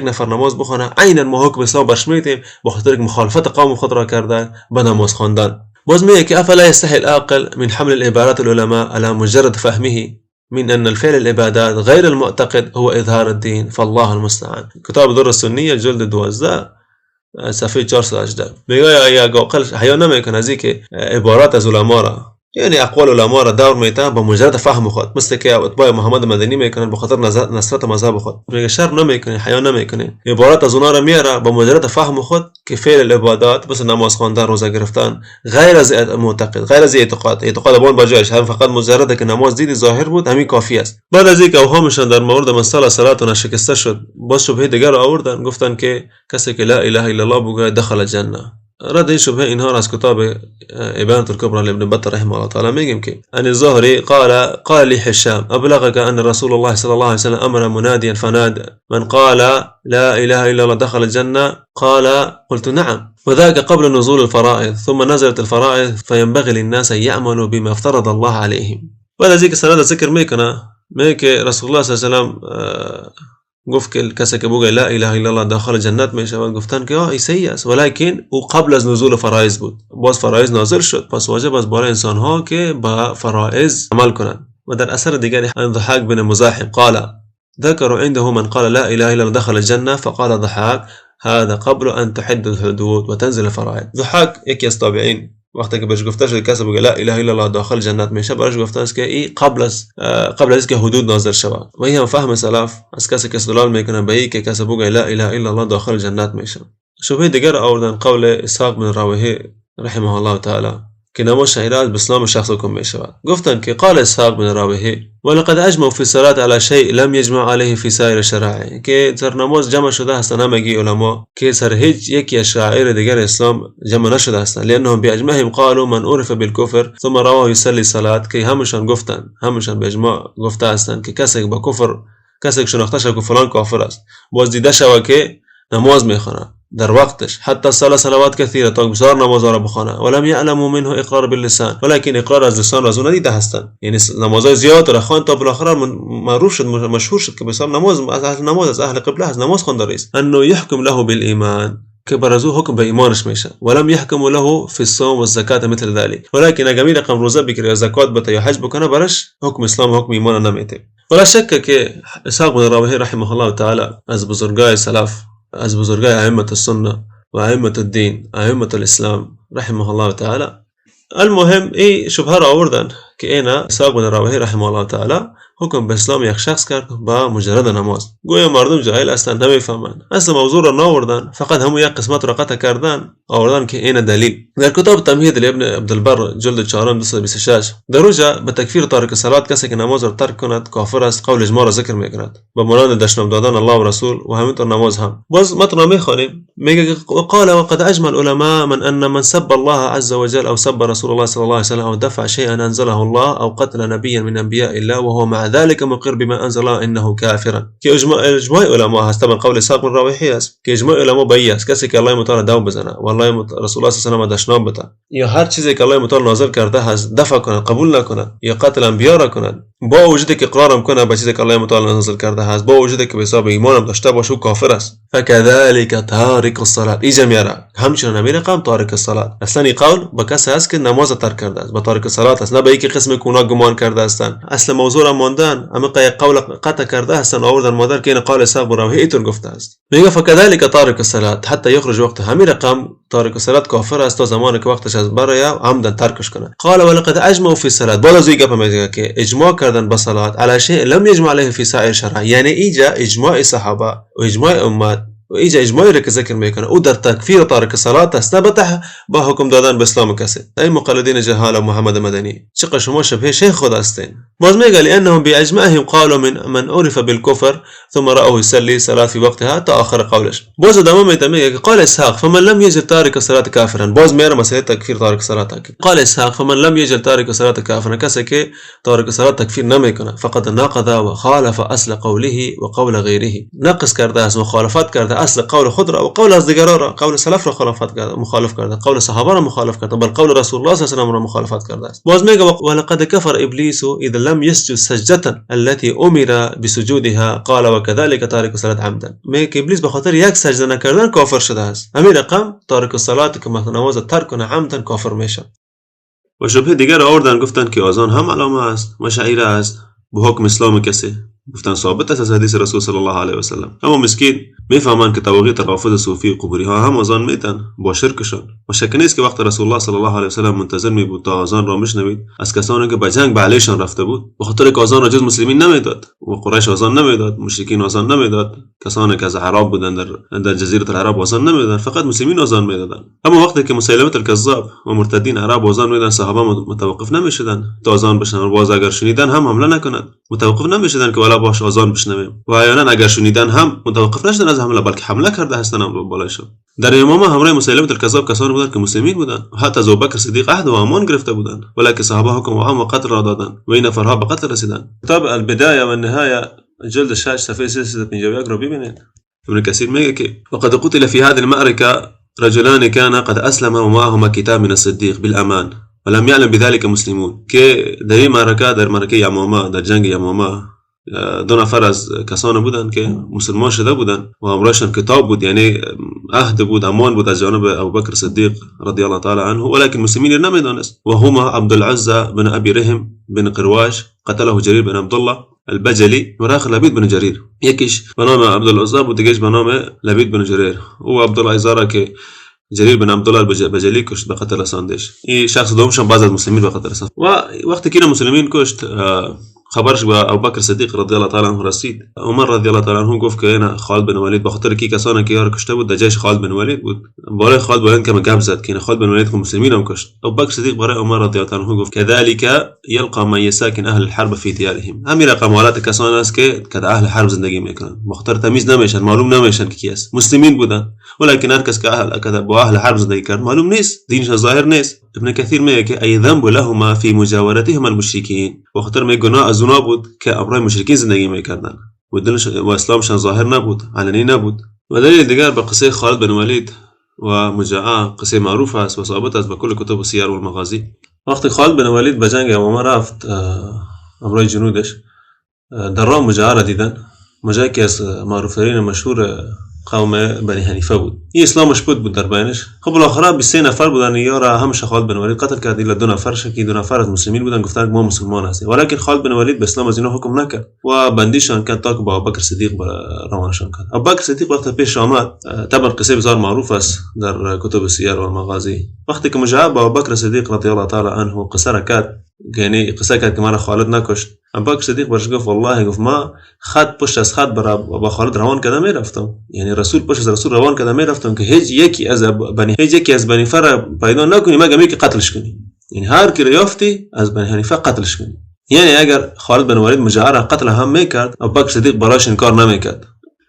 نفر نماز بخونه، عینا ما حکم اسلام برش میتیم، به خاطر مخالفت قوم خود را کرده به نماز خواندن. باز میگه که افلا يستحي العاقل من حمل العبارات العلماء على مجرد فهمه من أن الفعل العبادات غير المعتقد هو إظهار الدين فالله المستعان. کتاب در السنیه جلد 12 صفحه 418. میگه یا عاقل حیا نمیکنه از اینکه عبارات از علما را، یعنی اقوال علما را دور میته با مجرد فهم خود، مثل که اتباع محمد مدنی میکنن به خاطر نصرت مذهب خود. میگه شرم نمیکنه، حیا نمیکنه، عبارت از اونا را میاره با مجرد فهم خود که فعل العبادات مثل نماز خواندن، روزه گرفتن، غیر از معتقد، غیر از اعتقاد، اعتقاد بان بجایش هم فقط مجرد که نماز دیدی ظاهر بود همین کافی است. بعد از اینکه اوهامشان در مورد مسئله صلات نشکسته شد، باز شبهه دیگر آوردن، گفتن که کسی که لا اله الا الله بگه دخل الجنه. رد این شبهه اینها را از کتاب ابانة الكبرى لابن بطة رحمه الله تعالى میگیم که ان الزهري قال قال لي هشام ابلغك ان رسول الله صلى الله عليه وسلم امر مناديا فنادى من قال لا اله الا الله دخل الجنه؟ قال قلت نعم، وذاك قبل نزول الفرائض، ثم نزلت الفرائض فينبغي للناس ان يعملوا بما افترض الله عليهم. بعد از اینکه سند ذکر میکنه، میگه که رسول الله صلی الله علیه و سلم گفت که کسی که بگه لا اله الا الله داخل جنت می شود، گفتن که آه صحیح است، ولیکن او قبل از نزول فرائض بود، باز فرائض نازل شد، پس واجب است برای انسان ها که با فرائض عمل کنند. و در اثر دیگری عن ضحاک بن مزاحم قال ذكروا عنده من قال لا اله الا الله دخل الجنه فقال ضحاك هذا قبل ان تحد الحدود وتنزل الفرائض. ضحاک یکی از تابعین وقتی که بهش گفته شد کسی بگه لا اله الا الله داخل جنت میشه، براش گفته است که این قبل از که حدود نازل شود. و این هم فهم سلف از کسی که استدلال میکنه به این که کسی بگه لا اله الا الله داخل جنت میشه. شبهه دیگر آوردن قول اسحاق بن راویه رحمه الله تعالی که نماز شهیره به اسلام شخص حکم می شود. گفتند که قال اسحاق بن راویه ولقد اجمعوا في الصلاه على شيء لم يجمع عليه في سایر الشرائع، که در نماز جمع شده هستند همگی علما که سر هیچ یکی از شعائر دیگر اسلام جمع نشده هستند، لانهم باجمعهم قالوا من عرف بالكفر ثم رواه يصلي صلاه، که همشان گفتند، همشان به اجماع گفته هستند که کسی با کفر، کسی که شناخته شود که فلان کافر است، باز دیده شود که نماز میخواند در وقتش، حتی صلى صلوات كثيره، تا بسیار نماز را بخوانه، ولم يعلموا منه اقرار باللسان، ولكن اقرار از لسان را از او ندیده هستند، یعنی نمازهای زیاد را خواند تا بالاخره معروف شد، مشهور شد که بسیار نماز از اهل نماز، از اهل قبله است، نماز خوانده است، انه يحكم له بالایمان، که بر از او حکم به ایمانش میشه، ولم يحكم له في الصوم والزکات مثل ذلك، ولكن اگر می رقم روزه بگیره یا زکات بده یا حج بکنه، برش حکم اسلام و حکم ایمان نمیته. ولا شک که اسحاق بن راویه رحمه الله تعالی از بزرگای سلف، از بزرگای ائمه السنه و ائمه الدین، ائمه الاسلام رحمه الله تعالی. المهم ای شبهه را آوردن که اینا اسحاق بن راویه رحمه الله تعالی حکم به اسلام یک شخص کرد با مجرد نماز. گویا مردم جاهل هستند، نمیفهمند، اصلا موضوع را نآوردن، فقط همون یک قسمت را قطع کردن آوردن که این دلیل. در کتاب تمهید لابن عبدالبر جلد 4 226 در اونجا به تکفیر تارک صلات، کسی که نماز را ترک کند کافر است، قول اجماع را ذکر میکند به مانند دشنام دادن الله و رسول و همینطور نماز هم. باز متن میخوانیم، میگه قال وقد اجمع العلماء من ان من سب الله عز وجل او سب رسول الله صلى الله عليه وسلم او دفع شيئا انزله الله أو قتل نبيا من أنبياء الله وهو مع ذلك مقر بما أنزل الله إنه كافرا. که اجماع علما هست، طبعا قول اسحاق بن راویه است که اجماع علما به است کسی که الله متعال دو بزنه و الله رسول الله صلی الله علیه و دشنام بده یا هر چیزی که الله متعال نازل کرده هست دفع کنه، قبول نکنه یا قتل انبیا را کنه، با وجود که اقرارم کنه به چیزی که الله متعال نازل کرده هست، با وجود که به حساب ایمانم داشته باشه، او کافر است. فكذلك تارك الصلاة، اینجا میاره همچنان همین رقم تارک الصلاة. اصلا این قول با کسی هست که نماز ترک کرده است، با تارک الصلاة است، نه به یکی قسم که اونا گمان کرده هستند. اصل موضوع را ماندن، اما قول قطع کرده هستند، آوردن مادر که این قال اسحاق بن راهویه اینطور گفته است. میگه فكذلك تارك الصلاة حتى يخرج وقته، همین رقم تارک الصلاة کافر است تا زمانی که وقتش از برای عمدا ترکش کنه. قال ولقد اجمعوا في الصلاة، بعد از این گپ میگه که اجماع کردن به صلات على شيء لم يجمع عليه في سائر الشرع، یعنی اینجا اجماع صحابه و اجماع امت و اینجا اجماعی را که ذکر میکنه او در تکفیر تارک صلات است، نه با حکم دادن به اسلام کسی. ای مقلدین جهال محمد مدنی، چقدر شما شبه شیخ خود هستین. باز میگه لانهم باجمعهم قالوا من عرف بالكفر ثم رأوه يصلي صلاة في وقتها تا آخر قولش. باز ادامه میده میگه که قال اسحاق فمن لم يجد تارك الصلاة كافرا، باز میاره مسئله تکفیر تارک صلات. قال اسحاق فمن لم يجد تارك الصلاة كافرا، کسی که تارک صلات تکفیر نمیکنه فقد نقض و خالف اصل قوله و قول غیره، نقض کرده است، مخالفت کرده اصل قول خود را و قول از دیگران را، قول سلف را مخالفت کرده، مخالف کرده، قول صحابه را مخالف کرده، بل قول رسول الله صلی الله علیه و را مخالفت کرده است. باز میگه ولقد كفر ابلیس اذا لم يسجد سجدة التي امر بسجودها قال وكذلك تارك الصلاة عمدا. میگه که ابلیس به خاطر یک سجده نکردن کافر شده است. همین رقم تارک الصلاة که نماز ترک کنه عمدا کافر میشه. و شبهه دیگر آوردن، گفتن که اذان هم علامه است و شعیره است به حکم اسلام کسی، گفتن ثابت است از حدیث رسول صلی الله علیه و سلم. اما مسکین میفهمند که طواغیت روافض صوفی قبوری ها هم اذان میتن با شرکشان و شک نیست که وقت رسول الله صلی الله علیه و سلم منتظر می بود تا اذان را میشنوید از کسانی که به جنگ به علیشان رفته بود، به خاطر که اذان را جز مسلمین نمیداد و قریش اذان نمیداد، مشرکین اذان نمیداد، کسانی که از عرب بودند در جزیره العرب اذان نمیدادن، فقط مسلمین اذان میدادن. اما وقتی که مسیلمه الکذاب و مرتدین عرب اذان میدادن، صحابه متوقف نمیشدن تا اذان بشنون، باز اگر شنیدن هم حمله نکنند، متوقف نمیشدن که والا باش اذان بشنویم، و احیانا اگر شنیدن هم متوقف نشدن از حمله، بلکه حمله کرده هستند بالایشان. در امامه همراه مسیلمه الکذاب کسانی بودند که مسلمین بودند، حتی از ابوبکر صدیق عهد و امان گرفته بودند، ولکن صحابه حکم عام و قتل را دادند و این نفرها به قتل رسیدند. کتاب البدایه و النهایه جلد 6 صفحه 351 رو ببینید. ابن کثیر میگه که وقد قتل في هذه المعركه رجلان كان قد اسلم ومعهما كتاب من الصديق بالامان ولم يعلم بذلك مسلمون، که در این معرکه، در معرکه یمامه، در جنگ یمامه، دو نفر از کسان بودند که مسلمان شده بودند و همراهشان کتاب بود، یعنی عهد بود، امان بود از جانب ابوبکر صدیق رضی الله تعالی عنه، ولكن مسلمین نمیدانست. و هما عبد العزى بن ابي رهم بن قرواش قتله جرير بن عبدالله البجلي و آخر لبید بن جریر. یکیش به نام عبدالعزى بود، دیگهش به نام لبید بن جریر. او عبدالعزى را که جریر بن عبدالله البجلی کشت، به قتل رساندش. این شخص دومش هم بعض از مسلمین به قتل رساند. و وقتی که مسلمین کشت، خبرش به ابوبکر صدیق رضی الله تعالی عنه رسید. عمر رضی الله تعالی عنه گفت که اینا خالد بن ولید، به خاطر کی کسانی که یار کشته بود در جیش خالد بن ولید بود، بالای خالد بلند کم گپ زد که اینا خالد بن ولید که مسلمین هم کشت. ابوبکر صدیق برای عمر رضی الله تعالی عنه گفت كذلك يلقى من يساكن اهل الحرب في ديارهم. همین رقم حالت کسان است که اهل حرب زندگی میکنن، بخاطر تمیز نمیشن، معلوم نمیشن که کی است. مسلمین بودن، ولكن هر کس که اهل که با اهل حرب زندگی کرد معلوم نیست، دینش ظاهر نیست. ابن کثیر میگه که ای ذنب لهما في مجاورتهما المشركين، بخاطر می گناه از اونا بود که امرای مشرکین زندگی میکردن و دینش و اسلامشان ظاهر نبود، علنی نبود. و دلیل دیگر به قصه خالد بن ولید و مجاعه، قصه معروف است و ثابت است به کل کتب السیر و المغازی. وقتی خالد بن ولید به جنگ یمامه رفت امرای جنودش، در راه مجاعه را دیدن. مجاعه که از معروفترین مشهور قوم بنی حنیفه بود، این اسلامش بود در بینش. خب بالاخره 23 نفر بودن، یارا همش خالد بن ولید قتل کرد الا دو نفر، که دو نفر از مسلمین بودن، گفتن ما مسلمان هستیم، ولکن خالد بن ولید به اسلام از اینا حکم نکرد و بندیشان کرد تا که با ابوبکر صدیق روانشان کرد. ابوبکر صدیق وقت پیش آمد، طبعا قصه بسیار معروف است در کتب سیر و المغازی. وقتی که مجاعه با ابوبکر صدیق رضی الله تعالی عنه قصه را کرد، یعنی قصه کرد که مرا خالد نکشت، ابوبکر صدیق برش گفت والله، گفت ما خط پشت از خط با خالد روان کرده میرفتم، یعنی رسول پشت از رسول روان کرده میرفتم که هیچ یکی از بنی فر پیدا نکنی مگر می که قتلش کنی، یعنی هر کی یافتی از بنی حنیفه قتلش کنی. یعنی اگر خالد بن ولید مجاعه را قتل هم میکرد، ابوبکر صدیق براش انکار نمیکرد.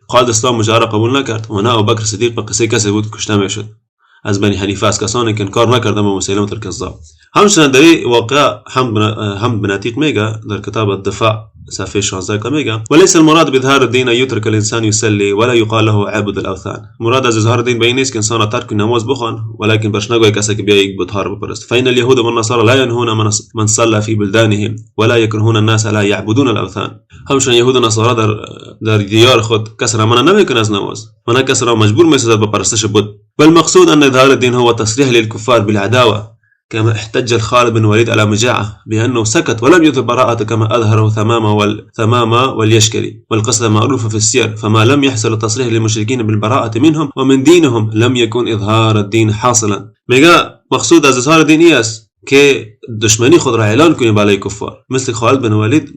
خالد اسلام مجاعه را قبول نکرد و نه ابوبکر صدیق به قصه کسی بود کشته میشد از بنی حنیفه، از کسانی که انکار نکردن به مسیلمه الکذاب. همچنین در این واقعه حمد بن عتیق میگه در کتاب الدفاع صفحه 16 که میگه وليس المراد باظهار الدين ان يترك الانسان يصلي ولا يقال له عبد الاوثان. مراد از اظهار دین به این نیست که انسان ترک نماز بخوان، ولیکن برش نگوی کسی که بیا یک بت‌ها را بپرست. فان اليهود والنصارى لا ينهون من صلى في بلدانهم ولا يكرهون الناس لا يعبدون الاوثان. همچنین یهود و نصارا در دیار خود کس را منع نمیکنه از نماز و نه کس را مجبور میسازد به پرستش بت. والمقصود ان اظهار الدين هو تصريح للكفار بالعداوه، كما احتج الخالد بن وليد على مجاعة بأنه سكت ولم يظهر براءته كما أظهره ثمامة واليشكري، والقصة معروفة في السير. فما لم يحصل التصريح للمشركين بالبراءة منهم ومن دينهم لم يكن إظهار الدين حاصلا. میگه مقصود از اظهار دین ای است که دشمنی خود را اعلان کنی بالای کفار، مثل خالد بن ولید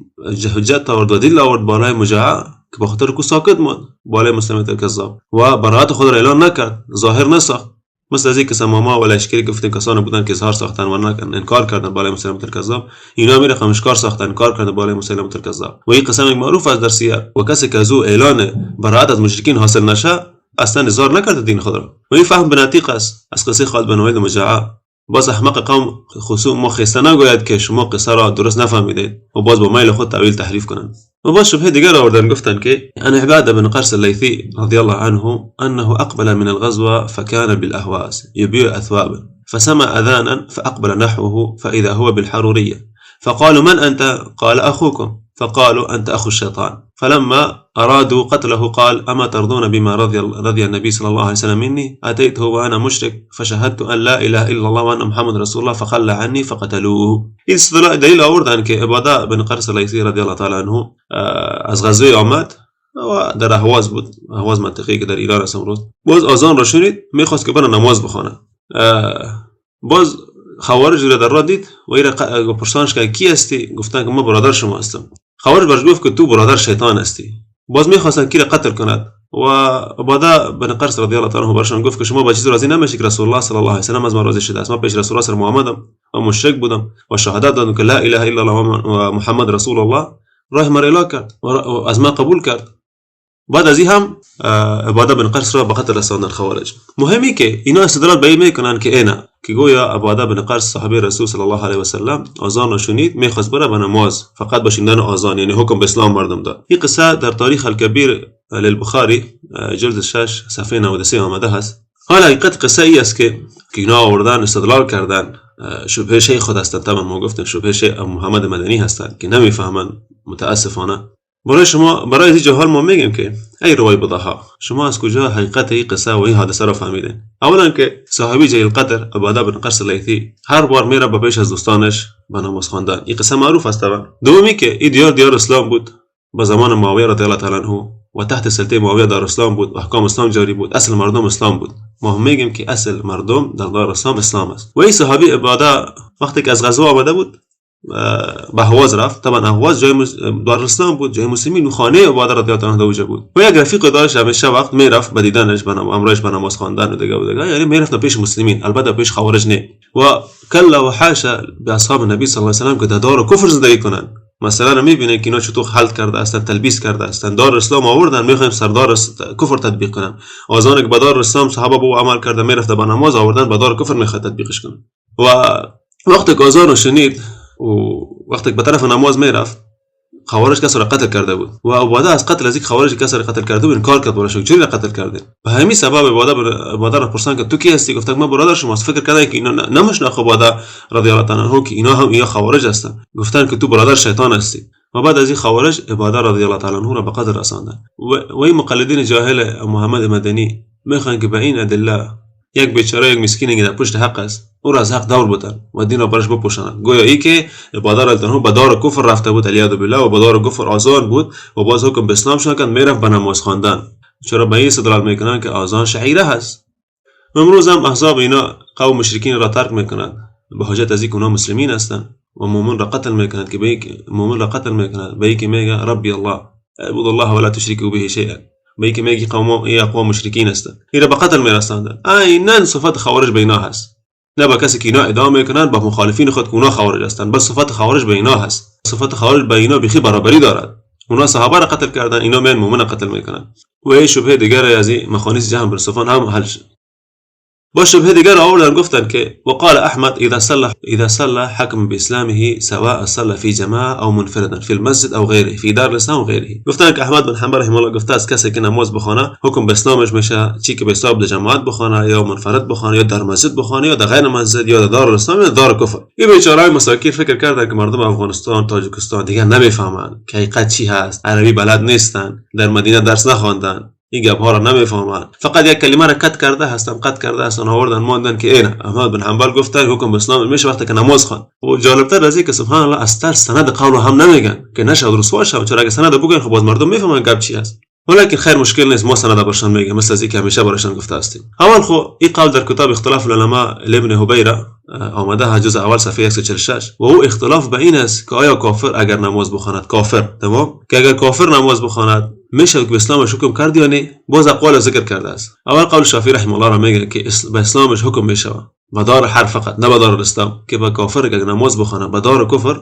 حجت آورد و دلیل آورد بالای مجاعه که به خاطر کو ساکت ماند بالای مسلمة الکذاب و براءت خود را اعلان نکرد، ظاهر نساخت. مثل از اینکه ثمامه و لشکری گفتیم کسانی بودن که اظهار ساختن و انکار کردن بالای مسلمة الکذاب، اینا میره خمشکار ساختن انکار کردن بالای مسلمة الکذاب. و این قسم معروف است در سیر و کسی که از او اعلان براءت از مشرکین حاصل نشه اصلا اظهار نکرده دین خود را. و این فهم بن عتیق است از قصه خالد بن ولید مجاعه. باز احمق قوم خصوم ما خسته نگوید که شما قصه را درست نفهمیدید و باز با میل خود تأویل تحریف کنند. و باز شبهه دیگر آوردن گفتن که عن عباده بن قرص اللیثی رضی الله عنه انه اقبل من الغزوه فكان بالاهواز يبيع اثوابا فسمع اذانا فاقبل نحوه فاذا هو بالحروريه فقالوا من انت؟ قال اخوكم. فقالوا انت اخو الشيطان. فلما ارادوا قتله قال اما ترضون بما رضي النبي صلى الله عليه وسلم مني؟ اتيته وانا مشرك فشهدت ان لا اله الا الله وان محمد رسول الله فخلى عني فقتلوه. این دلیل آوردن که عباده بن قرص اللیثی رضی الله تعالی عنه از غزوه آمد و در اهواز بود، اهواز منطقه‌ای که در ایران است امروز. باز آذان را شنید، میخواست که بره نماز بخونه. باز خوارج را در راه دید و ایرا پرسانش کرد کی هستی؟ گفتن که ما برادر شما هستم. خوارج برش گفت که تو برادر شیطان هستی. باز میخواستن کی را قتل کند و عباده بن قرص رضی الله تعالی عنه برشان گفت که شما با چیز راضی نمیشید که رسول الله صلی الله علیه و سلم از ما راضی شده است. ما پیش رسول الله صلی الله علیه و آمدم و مشرک بودم و شهادت دادم که لا اله الا الله و محمد رسول الله. راه مرا اعلان کرد و از ما قبول کرد. بعد از این هم عباده بن قرص را به قتل رساندن خوارج. مهمی که اینا استدلال به این میکنن که اینا که گویا عباده بن قرص صحابه رسول صلی الله علیه و سلم آذان را شنید میخواست بره به نماز، فقط با شنیدن آذان یعنی حکم به اسلام مردم داد. این قصه در تاریخ الکبیر للبخاری جلد 6 صفحه 93 آمده هست. حالا حقیقت قصه ای است که اینا آوردن استدلال کردن، شبهه شیخ خود هستند. طبعا ما گفتیم شبهه شیخ محمد مدنی هستند که نمیفهمند متاسفانه. برای شما برای این جهال ما میگیم که ای روای بضاها، شما از کجا حقیقت این قصه و این حادثه را فهمیدین؟ اولا که صحابی جلیل قدر عباده بن قرص اللیثی هر بار میره به پیش از دوستانش به نماز خواندن، این قصه معروف است طبعا. دومی که این دیار دیار اسلام بود به زمان معاویه رضی الله تعالی عنه و تحت سلطه معاویه دار اسلام بود و احکام اسلام جاری بود، اصل مردم اسلام بود. ما هم میگیم که اصل مردم در دار اسلام اسلام است. و این صحابی عباده وقتی که از غزوه آمده بود به اهواز رفت. طبعا اهواز جای دار اسلام بود، جای مسلمین و خانه عباده رضی الله عنه اونجا بود. و یک رفیق داشت همیشه وقت میرفت به دیدنش، به امرش به نماز خواندن و دیگه و دیگه، یعنی میرفت پیش مسلمین، البته پیش خوارج نه. و کلا و حاشا به اصحاب نبی صلی الله علیه و سلم که در دار کفر زندگی کنن. مثلا میبینه که اینا چطور خلط کرده هستند، تلبیس کرده هستند، دار اسلام آوردن میخوایم سردار کفر تطبیق کنن. آذان که به دار اسلام صحابه با عمل کرده میرفت به نماز آوردن به دار کفر میخواد تطبیقش کنن. و وقتی که آذان رو شنید و وقتی که به طرف نماز میرفت، خوارج کسی را قتل کرده بود و عباده از قتل از یک خوارج کسی را قتل کرده بود انکار کرد، برای چرا قتل کرده. به همین سبب عباده را پرسان که تو کی هستی؟ گفت من برادر شماست. فکر کرده که اینا نمشناخت عباده رضی الله تعالی عنه که اینا هم اینا خوارج هستند. گفتن که تو برادر شیطان هستی. و بعد از این خوارج عباده رضی الله تعالی عنه را به قتل رساندن. و این مقلدین جاهل محمد مدنی میخوان که به این ادله یک بیچاره یک مسکینی که در پشت حق است او را از حق دور بودن و دین را برش بپوشانند. گویا ای که عباده رضی الله عنه به دار کفر رفته بود علیاذ بالله و به دار کفر آذان بود و باز حکم به اسلام شد میرفت به نماز خواندن. چرا به این استدلال میکنن که آذان شعیره هست. امروز هم احزاب اینا قوم مشرکین را ترک میکنند به حجت از اینکه اونا مسلمین هستند و مؤمن را قتل میکنند که به مؤمن را قتل میکنند به اینکه میگه ربی الله اعبد الله ولا تشركوا به شیئا، به اینکه میگه قوم ای اقوام مشرکین هستند، اینا به قتل میرساندن. عینا صفات خوارج به اینا هست، نه با کسی که اینا ادعا میکنن با مخالفین خود که اونا خوارج هستند، بس صفات خوارج به اینا هست. صفات خوارج به اینا بیخی برابری دارد. اونا صحابه را قتل کردن، اینا میان مؤمن قتل میکنن. و این شبهه دیگر از این مخانیس جهم بن صفوان هم حل شد. با شبهه دیگر آوردن، گفتن که وقال احمد اذا صلى حكم باسلامه سواء صلى في جماعه او منفردا في المسجد او غيره في دار الاسلام و غیره. گفتن که احمد بن حنبل رحمه الله گفته است کسی که نماز بخونه حکم به اسلامش میشه، چی که به حساب در جماعت بخونه یا منفرد بخونه یا در مسجد بخونه یا در غیر مسجد یا در دار الاسلام یا دار کفر. این بیچاره‌های مساکین فکر کردن که مردم افغانستان، تاجیکستان دیگه نمیفهمند که حقیقت چی هست، عربی بلد نیستن، در مدینه درس نخواندن، این گپ ها را نمیفهمند، فقط یک کلمه را کت کرده هستن، قط کرده هستن، آوردن ماندن که این احمد بن حنبل گفته حکم به اسلام میشه وقتی که نماز خواند. و جالبتر از این که سبحان الله از ترس سند قول هم نمیگن که نشد رسوا شود، چرا اگه سند بگن خب باز مردم میفهمن گپ چی هست. ولكن خیر، مشکل نیست، ما سند برشان میگه مثل از که همیشه برشان گفته هستیم. اول خو این قول در کتاب اختلاف العلماء لابن هبیره آمده، جزء اول صفحه 146، و او اختلاف به این است که آیا کافر اگر نماز بخواند، کافر، تمام، که اگر کافر نماز بخواند میشه که به اسلامش حکم کرد یا نه. باز اقوال ذکر کرده است. اول قول شافعی رحمه الله را میگه که به اسلامش حکم میشه به دار حرب فقط، نه به دار الاسلام، که به کافر که نماز بخونه به دار کفر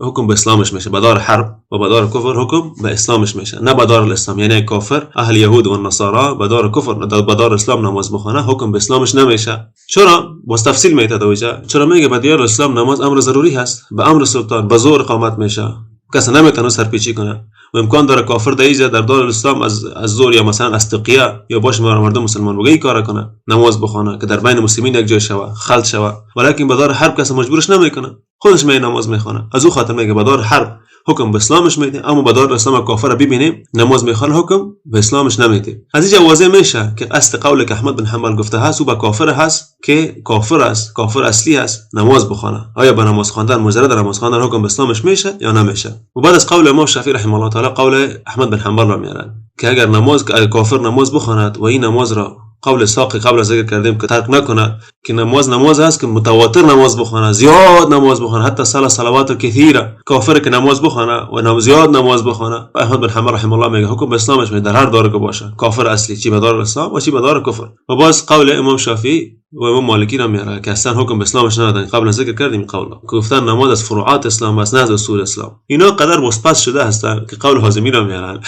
حکم به اسلامش میشه، به دار حرب و به دار کفر حکم به اسلامش میشه، نه به دار الاسلام. یعنی کافر اهل یهود و نصارا به دار کفر به دار اسلام نماز بخونه حکم به اسلامش نمیشه. چرا؟ باز تفصیل میته دویجا. چرا؟ میگه به دیار اسلام نماز امر ضروری هست، به امر سلطان به زور اقامت میشه، کسی نمیتونه سرپیچی کنه و امکان داره کافر در اینجا در دار الاسلام از زور یا مثلا از تقیه یا باش مردم مسلمان بگه کار کنه، نماز بخونه که در بین مسلمین یک جای شوه، خلط شوه. ولیکن به دار حرب کسی مجبورش نمیکنه، خودش می نماز میخونه. از او خاطر میگه به دار حرب حکم به اسلامش میده، اما به دار اسلام کافر ببینیم نماز میخوانه حکم به اسلامش نمیده. از اینجا واضح میشه که اصل قول که احمد بن حنبل گفته هست او به کافر هست که کافر است، کافر اصلی هست، نماز بخوانه، آیا به نماز خواندن، مجرد نماز خواندن حکم به اسلامش میشه یا نمیشه. و بعد از قول امام شافعی رحمه الله تعالی قول احمد بن حنبل را میارن که اگر کافر نماز بخواند و این نماز را قول ساقی قبل از ذکر کردیم که ترک نکنه، که نماز نماز است که متواتر نماز بخونه، زیاد نماز بخونه، حتی صلى صلوات کثیره، کافر که نماز بخونه و نماز زیاد نماز بخونه، احمد بن حنبل رحمه الله میگه حکم به اسلامش میده در هر دار که باشه، کافر اصلی، چی به دار اسلام و چی به دار کفر. و باز قول امام شافعی و امام مالکی را میاره که اصلا حکم به اسلامش ندادن. قبل ذکر کردیم قول که گفتن نماز از فروعات اسلام است نه از اصول اسلام. اینا قدر مستپس شده هستن که قول حازمی را میارن.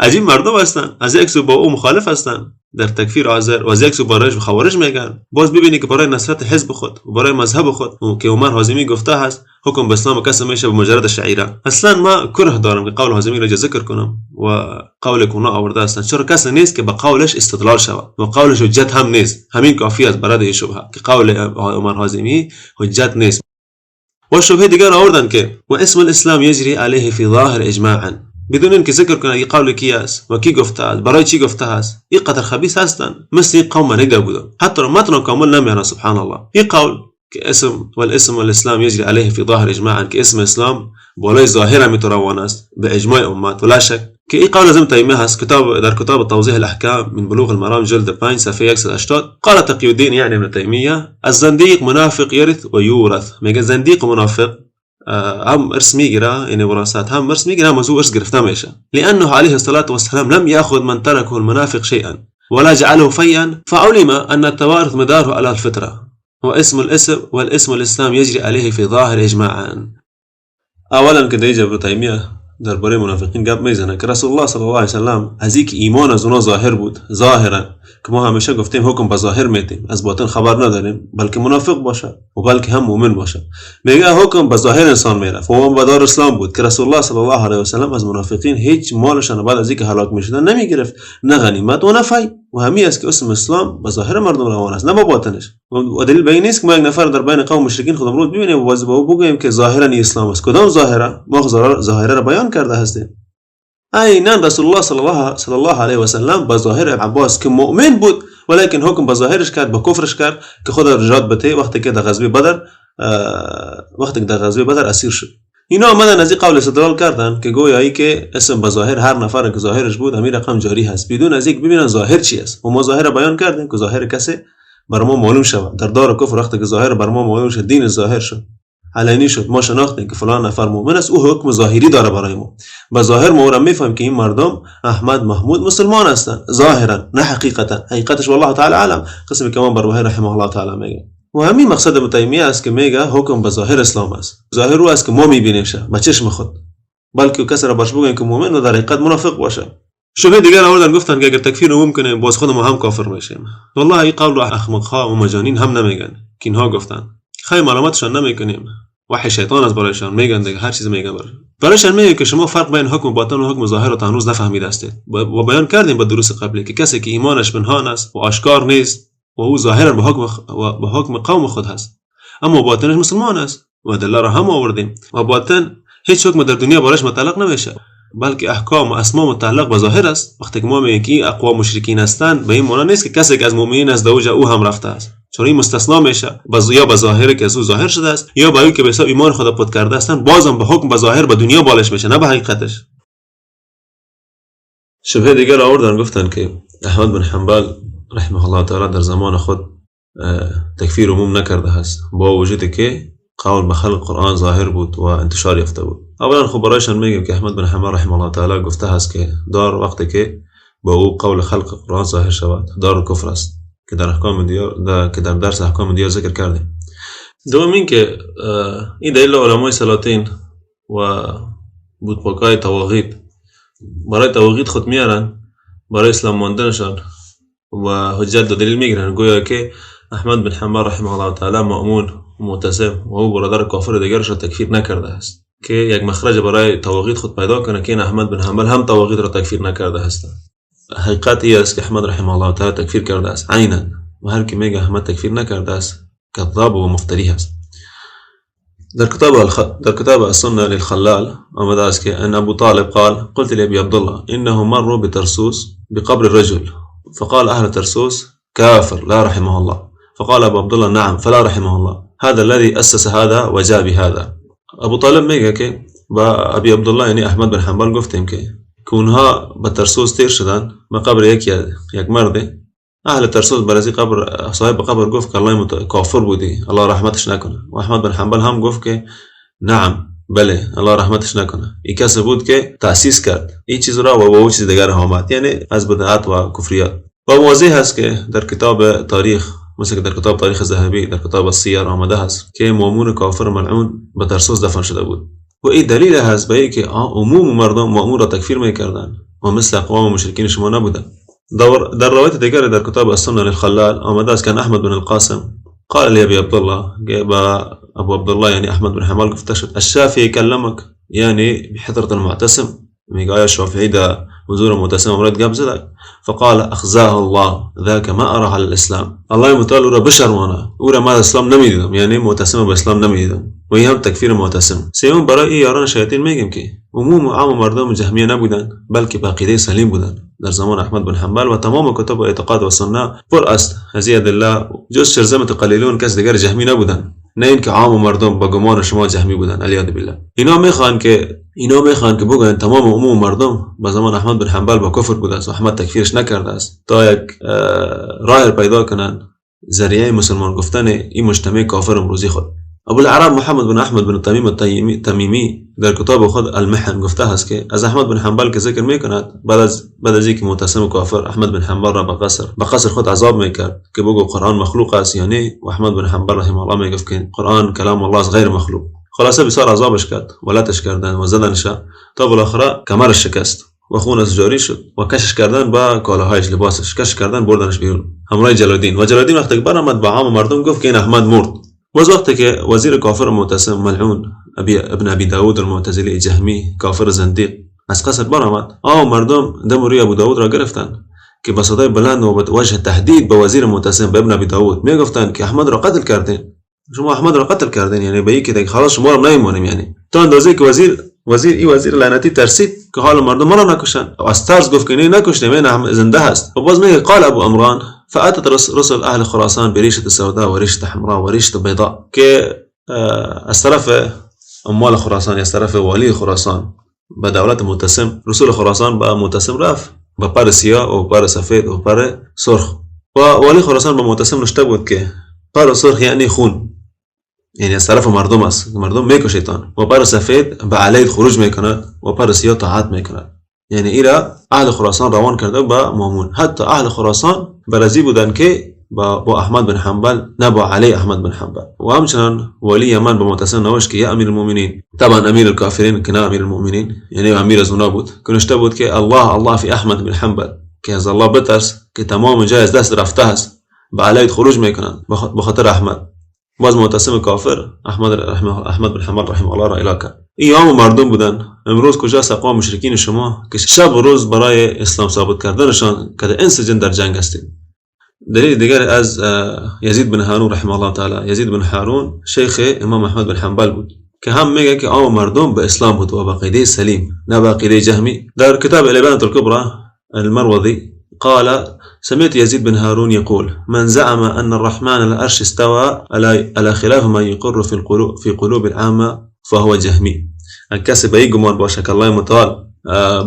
عجیب مردم هستن، از یک سو با او مخالف هستن در تکفیر آذر و از یک سو برایش خوارج میگن. باز ببینی که برای نصرت حزب خود و برای مذهب خود که عمر حازمی گفته هست حکم به اسلام کسی میشه به مجرد شعیره. اصلا ما کره دارم که قول حازمی را ذکر کنم و قول که اونا آورده هستند، چرا کسی نیست که به قولش استدلال شود و قولش حجت هم نیست. همین کافی است برای شبهه که قول عمر حازمی حجت نیست. و شبهه دیگر آوردن که و اسم الاسلام یجری علیه فی ظاهر اجماعا، بدون اینکه ذکر کنه این قول کی است و کی گفته است، برای چی گفته است. این قدر خبیث هستند، مثل این قوم ندیده بودم، حتی متن کامل نمیارن. سبحان الله، این قول که اسم والاسم والاسلام یجری علیه فی ظاهر اجماعا، که اسم اسلام بالای ظاهر همی روان است به اجماع امت ولا شک، که این قول از ابن تیمیه هست کتاب در کتاب توضیح الاحکام من بلوغ المرام جلد 5 صفحه 180. قال تقی الدین یعنی ابن تیمیه الزندیق منافق یرث و یورث. میگه زندیق منافق هم ارث میگیره، یعنی وراثت، هم ارث میگیره هم از او ارث گرفته میشه. لانه عليه الصلاه والسلام لم ياخذ من تركه المنافق شيئا ولا جعله فيئا، فعلم ان التوارث مداره على الفطره واسم الاسم والاسم الاسلام يجري عليه في ظاهر اجماعا. اولا که دیجا ابن تیمیه درباره منافقین گپ میزنه که رسول الله صلی الله علیه و سلم از اینکه ایمان از اونا ظاهر بود، ظاهرا، که ما همیشه گفتیم حکم به ظاهر میتیم، از باطن خبر نداریم، بلکه منافق باشه و بلکه هم مؤمن باشه. میگه حکم به ظاهر انسان میرفت و اون به دار اسلام بود که رسول الله صلی الله علیه و سلم از منافقین هیچ مالشان بعد از اینکه هلاک میشدن نمیگرفت، نه غنیمت و نه فی. و همی است که اسم اسلام به ظاهر مردم روان است نه با باطنش. و دلیل به این نیست که ما یک نفر در بین قوم مشرکین خود امروز ببینیم و باز با او بگوییم که ظاهرا اسلام است. کدام ظاهره؟ ما ظاهره را بیان کرده هستیم. عینا رسول الله صلی الله علیه و سلم به ظاهر عباس که مؤمن بود، ولیکن حکم به ظاهرش کرد، به کفرش کرد که خود نجات بده وقتی که در غزوه بدر اسیر شد. اینا آمدن از این قول استدلال کردن که گویایی که اسم به ظاهر هر نفر که ظاهرش بود همین رقم جاری هست، بدون از اینکه ببینن ظاهر چی است. و ما ظاهر بیان کردیم که ظاهر کسی بر ما معلوم شود. در دار کفر وقتی که ظاهر بر ما معلوم شد، دین ظاهر شد، علنی شد، ما شناختیم که فلان نفر مؤمن است، او حکم ظاهری داره برای ما. به ظاهر ما را میفهمیم که این مردم احمد محمود مسلمان هستند ظاهرا، نه حقیقتا. حقیقتش والله تعالی اعلم، قسمی که امام بربهاری رحمه الله تعالی میگه. و همین مقصد ابن تیمیه است که میگه حکم به ظاهر اسلام است. ظاهر او است که ما میبینیم به چشم خود، بلکه کسی را باش بگوییم که مؤمن و در حقیقت منافق باشه. شبهه دیگر آوردن گفتن که اگر تکفیر عموم کنیم باز خود ما هم کافر میشیم. والله این قول احمق ها و مجانین هم نمیگن که اینها گفتن. خیلی ملامتشان نمیکنیم، وحی شیطان از برایشان میگن دیگه، هر چیز میگن برایشان. میگه که شما فرق بین حکم باطن و حکم ظاهر را تا هنوز نفهمیده هستید و بیان کردیم به دروس قبلی که کسی که ایمانش پنهان است و آشکار نیست و او ظاهرا به حکم قوم خود هست، اما باطنش مسلمان است و ادله را هم آوردیم و باطن هیچ حکم در دنیا برایش متعلق نمیشه، بلکه احکام و اسما متعلق به ظاهر است. وقتی که ما میگیم که اقوام مشرکین هستند، به این معنی نیست که کسی که از مؤمنین است او هم رفته است، چون این مستثنا میشه یا به ظاهر که از او ظاهر شده است یا به او که به حساب ایمان خود پت کرده هستند، بازم به حکم به ظاهر به دنیا بالش میشه، نه به حقیقتش. شبهه دیگر آوردن گفتن که احمد بن حنبل رحمه الله تعالی در زمان خود تکفیر عموم نکرده است، با وجود که قول به خلق قرآن ظاهر بود و انتشار یافته بود. اولا خب برایشان میگم که احمد بن حنبل رحمه الله تعالی گفته است که دار وقتی که با او قول خلق قرآن ظاهر شود دار کفر است، که در احکام دیار که در درس احکام دیار ذکر کردیم. دوم این که این دلیل علمای سلاطین و بودپاکای تواغیت برای تواغیت خود میارن برای اسلام ماندنشان و حجت و دلیل میگیرن، گویا که احمد بن حنبل رحمه الله تعالی مأمون و معتصم و او برادر کافر دیگرش را تکفیر نکرده است، که یک مخرج برای تواغیت خود پیدا کنه که این احمد بن حنبل هم تواغیت را تکفیر نکرده هستند. حقیقت این است که احمد رحمه الله تعالی تکفیر کرده است عینا، و هر کی میگه احمد تکفیر نکرده است کذاب و مفتری است. در کتاب السنة للخلال آمده است که ان ابو طالب قال قلت لابي عبد الله انه مروا بترسوس بقبر الرجل فقال اهل ترسوس كافر لا رحمه الله، فقال ابو عبد الله نعم فلا رحمه الله، هذا الذي اسس هذا وجاء بهذا. ابو طالب میگه که با ابی عبدالله یعنی احمد بن حنبل گفتیم که اونها به ترسوس تیر شدن به قبر یک مرده. اهل ترسوس برای قبر صاحب قبر گفت که الله کافر بودی، الله رحمتش نکنه. و احمد بن حنبل هم گفت که نعم بله الله رحمتش نکنه، این کسی بود که تأسیس کرد این چیز را و با او چیز دیگر آمد، یعنی از بدعت و کفریات. و واضح هست که در کتاب تاریخ، مثل که در کتاب تاریخ ذهبی در کتاب السیر آمده هست که مأمون کافر ملعون به ترسوس دفن شده بود. و این دلیل هست به که عموم مردم مأمون را تکفیر میکردن و مثل اقوام مشرکین شما نبودن. در روایت دیگر در کتاب السنة للخلال آمده است که احمد بن القاسم قال لأبي عبد الله، با ابو عبد الله یعنی احمد بن حنبل گفته شد الشافعی کلمک، یعنی بحضرة المعتصم، میگه آیا شافعی در حضور معتصم امرد گپ زده؟ فقال اخزاه الله ذاك ما ارى على الاسلام، الله متعال او را بشرمانه، او را ما اسلام نمیدیدم، یعنی معتصم به اسلام نمیدیدم. و این هم تکفیر معتصم. سوم برای یاران شیاطین میگیم که عموم عام مردم جهمیه نبودند، بلکه به عقیده سلیم بودند در زمان احمد بن حنبل و تمام کتب اعتقاد و سنه پر است از ادله، جز شرذمه قلیلون کس دیگر جهمی نبودند، نه اینکه عام مردم با گمان شما جهمی بودند، علیاذ بالله. اینا میخوان که بگویند تمام عموم مردم به زمان احمد بن حنبل با کفر بوده است و احمد تکفیرش نکرده است، تا یک راه پیدا کنند ذریعه مسلمان گفتن این مجتمع کافر امروزی خود. ابو العرب محمد بن احمد بن تمیم التمیمی در کتاب خود المحن گفته است که از احمد بن حنبل که ذکر میکند بعد از اینکه معتصم کافر احمد بن حنبل را به قصر خود عذاب میکرد که بگو قرآن مخلوق است یا نه، و احمد بن حنبل رحمه الله میگفت که قرآن کلام الله است غیر مخلوق. خلاصه بسیار عذابش کرد و لتش کردن و زدنش تا بالاخره کمرش شکست و خون از جاری شد و کشش کردن با کالاهایش لباسش کشش کردن بردنش بیرون همراه جلالدین. و جلالدین وقتی که برآمد به عام مردم گفت که این احمد مرد. باز وقتی که وزیر کافر معتصم ملعون ابن ابی داود المعتزلی جهمی کافر زندیق از قصر برآمد، عام مردم دم روی ابو داود را گرفتند که با صدای بلند و به وجه تهدید به وزیر معتصم به ابن ابی داود میگفتند که احمد را قتل کردین، شما احمد را قتل کردین، یعنی به یکی دیگه خلاص شما را نمیمانیم. یعنی تا اندازه که وزیر لعنتی ترسید که حال مردم ما را نکشن، از ترس گفت که نه نکشتیم، این زنده هست. و باز میگه قال ابو عمران فاتت رسل اهل خراسان بريشه سوداء وريشه حمراء وريشه بيضاء، که از طرف اموال خراسان از طرف والی خراسان به دولت معتصم، رسول خراسان به معتصم رفت به پر سیاه و پر سفید و پر سرخ. و والی خراسان به معتصم نوشته بود که پر سرخ یعنی خون، یعنی از طرف مردم است، مردم میکشیدن، و پر سفید به علیه خروج میکند و پر سیاه طاعت میکند. یعنی ایرا اهل خراسان روان کرده به مامون. حتی اهل خراسان برازی بودن که با احمد بن حنبل، نه با علی احمد بن حنبل. و همچنان والی یمن به معتصم نوشت که یا امیر المؤمنین، طبعا امیر الکافرین که نه امیر المؤمنین، یعنی امیر از اونا بود، که نوشته بود که الله الله فی احمد بن حنبل، که از الله بترس که تمام جای از دست رفته است، به علیت خروج میکنند به خاطر احمد. باز معتصم کافر احمد بن حنبل رحمه الله را اعلا کرد. این عام مردم بودن. امروز کجاست اقوام مشرکین شما که شب و روز برای اسلام ثابت کردنشان که انس جن در جنگ هستید؟ دلیل دیگر از یزید بن هارون رحمه الله تعالی. یزید بن هارون شیخ امام احمد بن حنبل بود که هم میگه که عام مردم به اسلام بود و به عقیده سلیم، نه به عقیده جهمی. در کتاب الابانة الكبرى المروذی قال: سمعت يزيد بن هارون يقول: من زعم أن الرحمن على العرش استوى على خلاف ما يقر في قلوب العامة فهو جهمي. کسی به این گمان باشه که الله متعال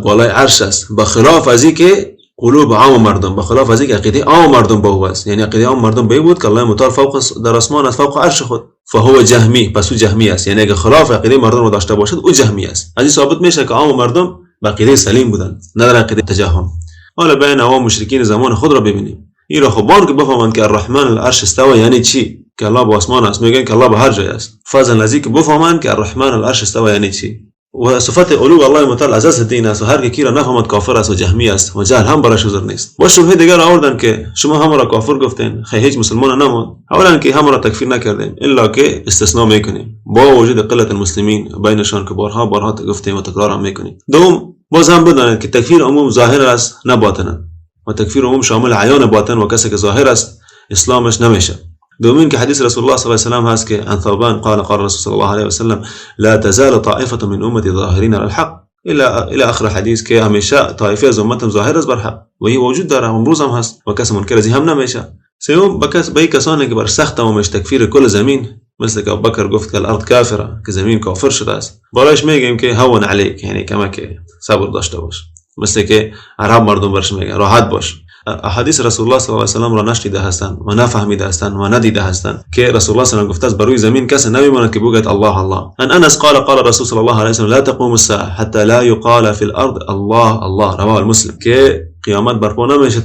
بالای عرش است، به خلاف از اینکه قلوب عام مردم، به خلاف از اینکه عقیده عام مردم به او است، یعنی عقیده عام مردم به این بود که الله متعال فوق در آسمان است، فوق عرش خود، فهو جهمی، پس او جهمی است. یعنی اگه خلاف عقیده مردم رو داشته باشد او جهمی است. از این ثابت میشه که عام مردم به عقیده سلیم بودند، نه در عقیده تجهم. حالا بین عوام مشرکین زمان خود را ببینیم. این را خوبان که بفهمند که الرحمن العرش استوى یعنی چی، که الله با آسمان است، میگن که الله به هر جای است. فضل از که بفهمند که الرحمن العرش استوى یعنی چی. و صفت علو الله متعال اساس دین است و هر کی را نفهمد کافر است و جهمی است و جهل هم برایش عذر نیست. با شبهه دیگر آوردن که شما هم را کافر گفتین، خی هیچ مسلمان نماند. اولا که هم را تکفیر نکردیم، الا که استثناء میکنیم با وجود قلت المسلمین بینشان که بارها بارها گفتیم و تکرار هم میکنیم. دوم، باز هم بدانید که تکفیر عموم ظاهر است نه باطن، و تکفیر عموم شامل عیان باطن و کسی که ظاهر است اسلامش نمیشه. دومین که حدیث رسول الله صلی الله علیه و سلم هست که عن ثوبان قال قال رسول صلی الله علیه و سلم لا تزال طائفة من امتی ظاهرین علی الحق الى آخر حدیث، که همیشه طایفه از امتم ظاهر است بر حق و این وجود داره، امروز هم هست و کسی منکر از هم نمیشه. سوم، به کسانی که بر سخت تمامش تکفیر کل زمین، مثل که ابوبکر گفت که الارض کافره، که زمین کافر شده است، برایش میگیم که هون علیک، یعنی کما که صبر داشته باش، مثل که عرب مردم برش میگن راحت باش. احادیث رسول الله صلی الله علیه و سلم را نشنیده هستند و نفهمیده هستند و ندیده هستند که رسول الله صلی الله علیه و گفته است بر روی زمین کسی نمیماند که بگوید الله الله. ان انس قال قال رسول صلی الله علیه و سلم لا تقوم الساعه حتى لا يقال في الارض الله الله، رواه المسلم، که قیامت برپا نمیشه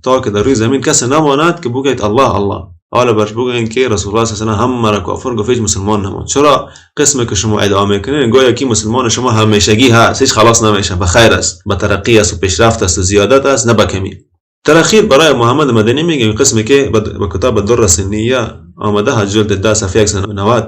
تا که در روی زمین کسی نماند که بگوید الله الله. حالا برش بگوین که رسول الله صلی الله علیه و سلم هم را کافر گفت، هیچ مسلمان نماند. چرا قسمی که شما ادعا میکنین گویا که مسلمان شما همیشگی هست، هیچ خلاص نمیشه، به خیر است، به ترقی است و پیشرفت است و زیادت است، نه به کمی. در اخیر برای محمد مدنی میگیم قسمی که به کتاب در سنیه آمده هست، جلد 10 صفحه 190،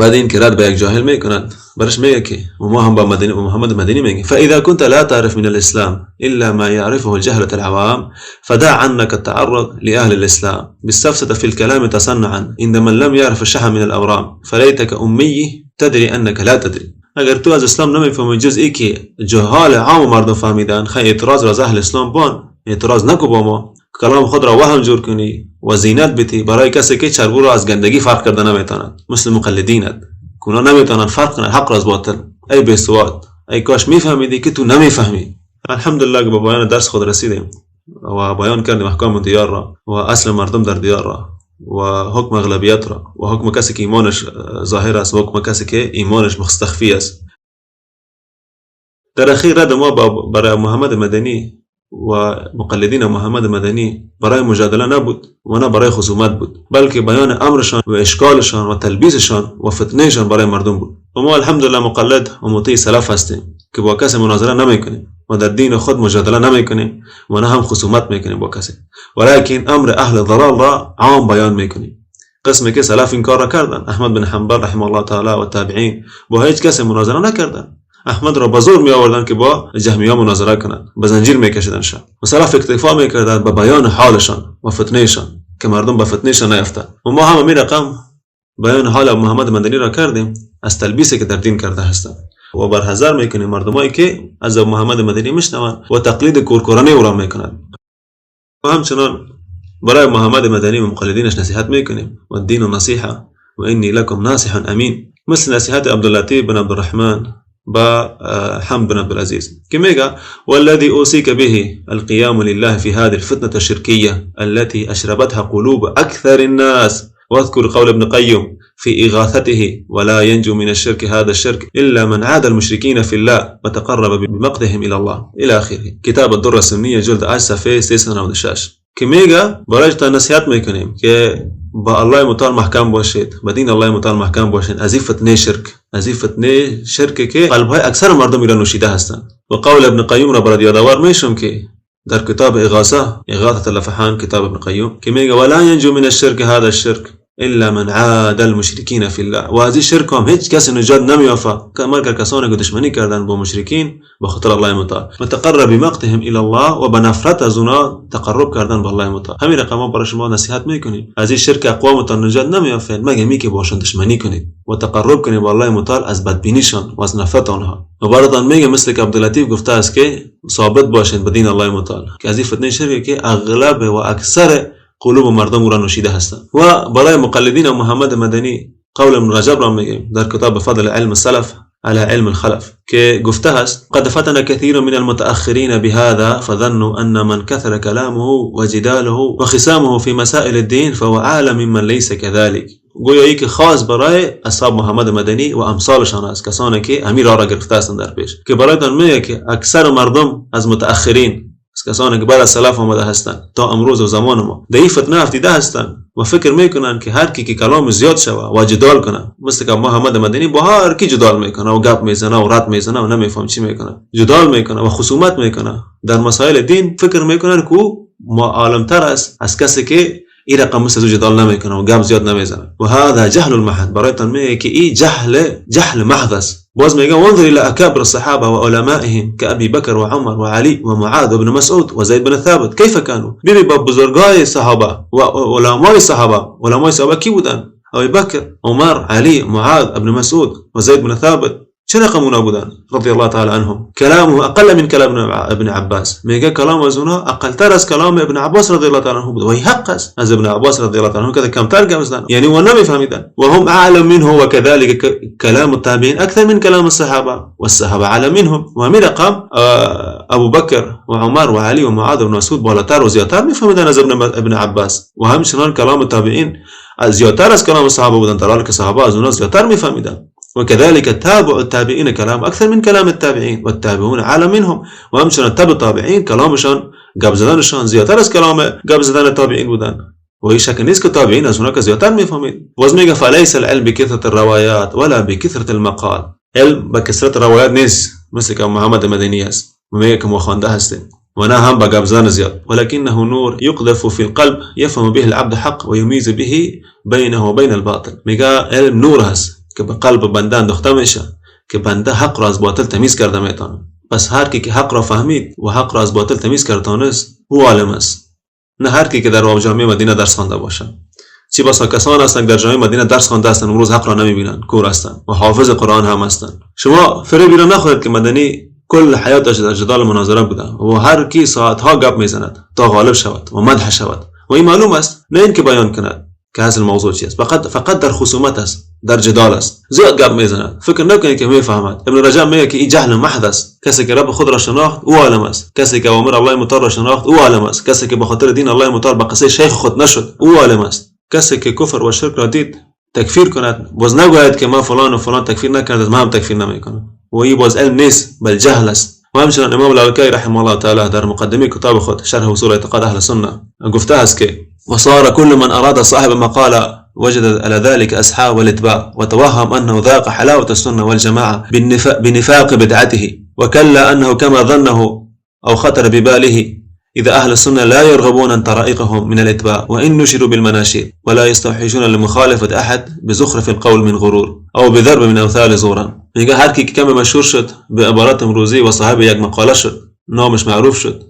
بعد این که رد به یک جاهل میکند برش میگه که و ما هم با مدنی و محمد مدنی میگیم فاذا كنت لا تعرف من الاسلام الا ما يعرفه الجهلة العوام فدع عنك التعرض لاهل الاسلام بالسفسطة في الكلام تصنعا عند من لم يعرف الشحم من الاورام فليتك امي تدري انك لا تدري. اگر تو از اسلام نمیفهمی جز ای که جهال عام مردم فهمیدن، خی اعتراض را از اهل اسلام بان، اعتراض نکو با ما، کلام خود را وهم جور کنی و زینت بتی برای کسی که چربو را از گندگی فرق کرده نمیتواند، مثل مقلدینت که اونا نمیتونن فرق کنن حق را از باطل. ای بیسواد، ای کاش میفهمیدی که تو نمیفهمی. الحمدلله که با بیان درس خود رسیدیم و بیان کردیم احکام دیار را و اصل مردم در دیار را و حکم اغلبیت را و حکم کسی که ایمانش ظاهر است و حکم کسی که ایمانش مستخفی است. در اخیر رد ما برای محمد مدنی و مقلدین محمد مدنی برای مجادله نبود و نه برای خصومت بود، بلکه بیان امرشان و اشکالشان و تلبیسشان و فتنهشان برای مردم بود. و ما الحمدلله مقلد و مطیع سلف هستیم که با کسی مناظره نمیکنیم و در دین خود مجادله نمیکنیم و نه هم خصومت میکنیم با کسی، ولیکن امر اهل ضلال را عام بیان میکنیم. قسمی که سلف این کار را کردن، احمد بن حنبل رحمه الله تعالی و تابعین با هیچ کسی مناظره نکردن. احمد را به زور می آوردن که با جهمی‌ها مناظره کنند، به زنجیر میکشیدنشان و سلف اکتفا میکردند به بیان حالشان و فتنهشان که مردم به فتنهشان نیفتند. و ما هم همین رقم بیان حال محمد مدنی را کردیم از تلبیسی که در دین کرده هستند و برحذر میکنیم مردمایی که از محمد مدنی میشنوند و تقلید کورکورانه او را میکنند. و همچنان برای محمد مدنی و مقلدینش نصیحت میکنیم و الدین نصیحه و انی لکم ناصح امین، مثل نصیحت عبداللطیف بن عبدالرحمن با حمد بن عبد العزيز كميغا والذي أوصيك به القيام لله في هذه الفتنة الشركية التي أشربتها قلوب أكثر الناس، واذكر قول ابن قيم في إغاثته ولا ينجو من الشرك هذا الشرك إلا من عاد المشركين في الله وتقرب بمقتهم إلى الله إلى آخره. كتاب الدرة السنية جلد 8 صفحة 396. که میگه برایش تا نصیحت میکنیم که با الله متعال محکم باشید، با دین الله متعال محکم باشید. از این فتنه شرک، از این فتنه شرک که قلب‌های اکثر مردم ایران نوشیده هستند. و قول ابن قیم را برات یادآور میشم که در کتاب اغاثه، اغاثه اللفحان، کتاب ابن قیم، که میگه ولا ینجو من الشرک هذا الشرک الا من عاد المشرکین فی الله. و از این شرک هم هیچ کسی نجات نمیافه مگر کسانی که دشمنی کردن با مشرکین به خاطر الله متعال، متقرب بمقتهم الی الله، و به نفرت از اونا تقرب کردن به الله متعال. همین رقم ما برای شما نصیحت میکنیم، از این شرک اقوامتان نجات نمیافید مگر می که باشون دشمنی کنید و تقرب کنید به الله متعال از بدبینیشان و از نفرت آنها. و براتان میگه مثل که عبداللطیف گفته است که ثابت باشین به دین الله متعال، که از این فتنه شرک که اغلب و اکثر قلوب مردم او را نوشیده هستند. و برای مقلدین محمد مدنی قول ابن رجب را میگیم در کتاب فضل علم السلف على علم الخلف که گفته است قد فتن كثير من المتأخرين بهذا فظنوا أن من كثر كلامه وجداله وخصامه في مسائل الدين فهو أعلم ممن ليس كذلك. گویا که خاص برای اصحاب محمد مدنی و امثالشان است، کسانی که امیر را گرفته هستند در پیش، که برایتان میگه که اکثر مردم از متأخرین، از کسانی که بعد از سلف آمده هستند تا امروز و زمان ما، در این فتنه افتیده هستند و فکر میکنن که هر کی که کلام زیاد شوه و جدال کنه، مثل که محمد مدنی با هر کی جدال میکنه و گپ میزنه و رد میزنه و نمیفهم چی میکنه، جدال میکنه و خصومت میکنه در مسائل دین، فکر میکنن که او عالمتر است از کسی که این رقم مثل جدال نمیکنه و گپ زیاد نمیزنه. و هذا جهل المحض، برایتان میگه که این جهل محض است. باز میگه وانظر الى اکابر الصحابه و علمائهم كابي بکر و عمر و علی و معاذ و ابن مسعود و زید بن ثابت كيف كانوا. ببین با بزرگای صحابه و علمای صحابه، علمای صحابه کی بودن؟ ابی بکر، عمر، علی، معاذ، ابن مسعود و زید بن ثابت. چه رقم اونا بودن رضی الله تعالی عنهم؟ کلامه اقل من کلام ابن عباس، میگه کلام از اونا اقل تر از کلام ابن عباس رضی الله تعالی عنه بود و این حق است. از ابن عباس رضی الله تعالی عنه که کمتر گپ زدن، یعنی و نمیفهمیدن. و هم اعلم منه و كذلك کلام التابعین اکثر من کلام الصحابه والصحابه اعلم منهم. و همین رقم ابو بکر و عمر و علی و معاذ و مسعود بالاتر و زیادتر میفهمیدن از ابن عباس، و همچنان کلام التابعین زیادتر از کلام صحابه بودن، در حالی که صحابه از اونا زیادتر میفهمیدن. وكذلك تابع التابعين كلام أكثر من كلام التابعين والتابعون أعلى منهم. و همچنان تبع تابعین کلامشان گپ زدنشان زیادتر از کلام گپ زدن تابعین بودن، و این شک نیست که تابعین از اونها که زیادتر میفهمید. باز میگه فلیس العلم بکثرة الروایات ولا بکثرة المقال. علم به کثرت روایات نیست، مثل که محمد مدنی است میگه که ما خوانده هستیم و نه هم به گپ زدن زیاد. ولكنه نور يقذف في القلب يفهم به العبد حق ويميز به بينه وبين الباطل. میگه علم نور هست که به قلب بنده انداخته میشه که بنده حق را از باطل تمیز کرده میتونه. پس هر کی که حق را فهمید و حق را از باطل تمیز کرده تانست او عالم است، نه هر کی که در جامعه مدینه درس خوانده باشه. چی بسا کسان هستند در جامعه مدینه درس خوانده هستند امروز حق را نمیبینند، کور هستند و حافظ قرآن هم هستند. شما فریبی را نخورید که مدنی کل حیاتش در جدال مناظره بوده و هر کی ساعتها گپ میزند تا غالب شود و مدح شود و این معلوم است، نه اینکه بیان کند که اصل موضوع چی است، فقط در خصومت است، در جدال است، زیاد گپ میزند. فکر نکنید که میفهمد. ابن رجب میگه که این جهل محض است. کسی که رب خود را شناخت او عالم است، کسی که اوامر الله متعال را شناخت او عالم است، کسی که به خاطر دین الله متعال به قصه شیخ خود نشد او عالم است، کسی که کفر و شرک را دید تکفیر کند باز نگوید که ما فلان و فلان تکفیر نکرد ما هم تکفیر نمیکنم، و این باز علم نیست بل جهل است. و همچنان امام لالکایی رحمه الله تعالی در مقدمه کتاب خود شرح اصول اعتقاد اهل سنه گفته است که وصار كل من أراد صاحب مقالة وجد على ذلك أصحاب الاتباع وتوهم أنه ذاق حلاوة السنة والجماعة بنفاق بدعته، وكلا أنه كما ظنه أو خطر بباله إذا أهل السنة لا يرغبون عن طرائقهم من الاتباع وإن نشروا بالمناشير، ولا يستوحشون لمخالفة أحد بزخرف القول من غرور أو بضرب من أمثال زورا. میگه هر کی که کم مشهور شد به عبارت امروزی و صاحب یک مقاله شد، نامش معروف شد،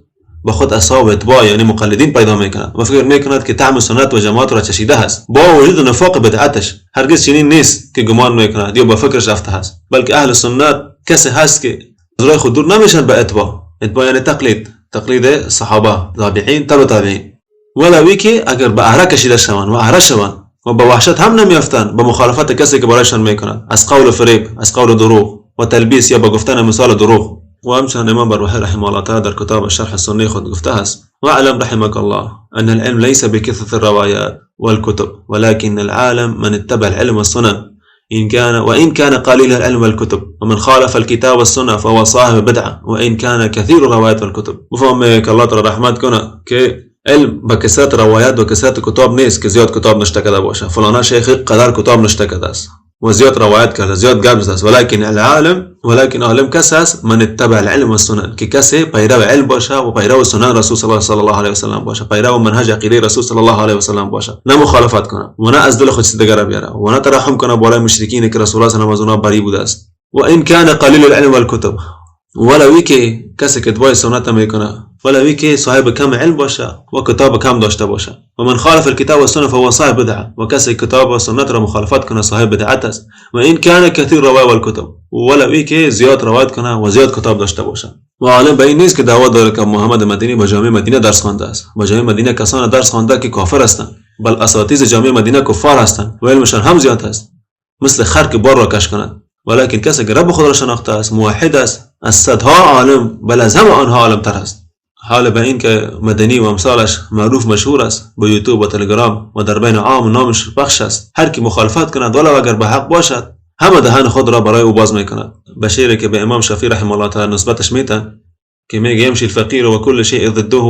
با خود اصحاب اتباع یعنی مقلدین پیدا میکند و فکر میکند که طعم سنت و جماعت را چشیده است. با وجود نفاق بدعتش هرگز چنین نیست که گمان میکند یا با فکرش رفته است، بلکه اهل سنت کسی هست که از راه خود دور نمیشن به اتباع. اتباع یعنی تقلید، تقلید صحابه، تابعین، تبع تابعین. ولوی که اگر به اهره کشیده شوند و اهره شوند و به وحشت هم نمیافتند به مخالفت کسی که برایشان میکنند، از قول فریب، از قول دروغ و تلبیس یا به گفتن مثال دروغ. و همچنان امام بربهاری رحمه الله تعالی در کتاب شرح السنه خود گفته است: واعلم رحمك الله أن العلم ليس بكثرة الروايات والكتب، ولكن العالم من اتبع العلم والسنن إن كان وإن كان قليل العلم والكتب، ومن خالف الكتاب والسنة فهو صاحب بدعة وإن كان كثير الروايات والكتب. بفهم که الله تعالی رحمت کنه که علم به کثرت روایت و کثرت کتاب نیست که زیاد کتاب نشته کرده باشه. فلان شیخ قدر کتاب نشته کرده است و زیاد روایت کرده، زیاد گپ زده است. ولكن العالم، ولكن عالم کس است من اتبع العلم والسنن، که کسی پیرو علم باشه و پیرو سنن رسول صلی الله علیه و سلم باشه، پیرو منهج عقیده رسول صلی الله علیه و سلم باشه، نه مخالفت کنه و نه از دل خود چیز دیگر بیاره و نه ترحم کنه بالای مشرکین که رسول الله صلی الله علیه و سلم از اونها بری بوده است. و ان کان قلیل العلم والکتب، ولوی که کسی که اتباع سنت میکنه، ولوی که صاحب کم علم باشه و کتاب کم داشته باشه. و من خالف الكتاب والسنه فهو صاحب بدعه، و کسی کتاب و سنت را مخالفت کنه صاحب بدعت است. و این کان کثیر روایت والکتب، ولوی که زیاد روایت کنه و زیاد کتاب داشته باشه. و عالم به این نیست که دعوا داره که محمد مدینی با جامعه مدینه درس خوانده است. با جامعه مدینه کسان درس خوانده که کافر هستند، بل اساتید جامعه مدینه کفار هستند و علمشان هم زیاد است، مثل خر که بار را کش کنند. ولكن کسی که رب خود را شناخته است، موحد است، از صدها عالم بل از همه آنها عالم تر است. حال به این که مدنی و امثالش معروف مشهور است با یوتیوب و تلگرام و در بین عام نامش پخش است، هر کی مخالفت کند ولو اگر به حق باشد همه دهن خود را برای او باز میکند. به شعری که به امام شافعی رحمه الله تعالی نسبتش میتن که میگه یمشی الفقیر و کل شیء ضده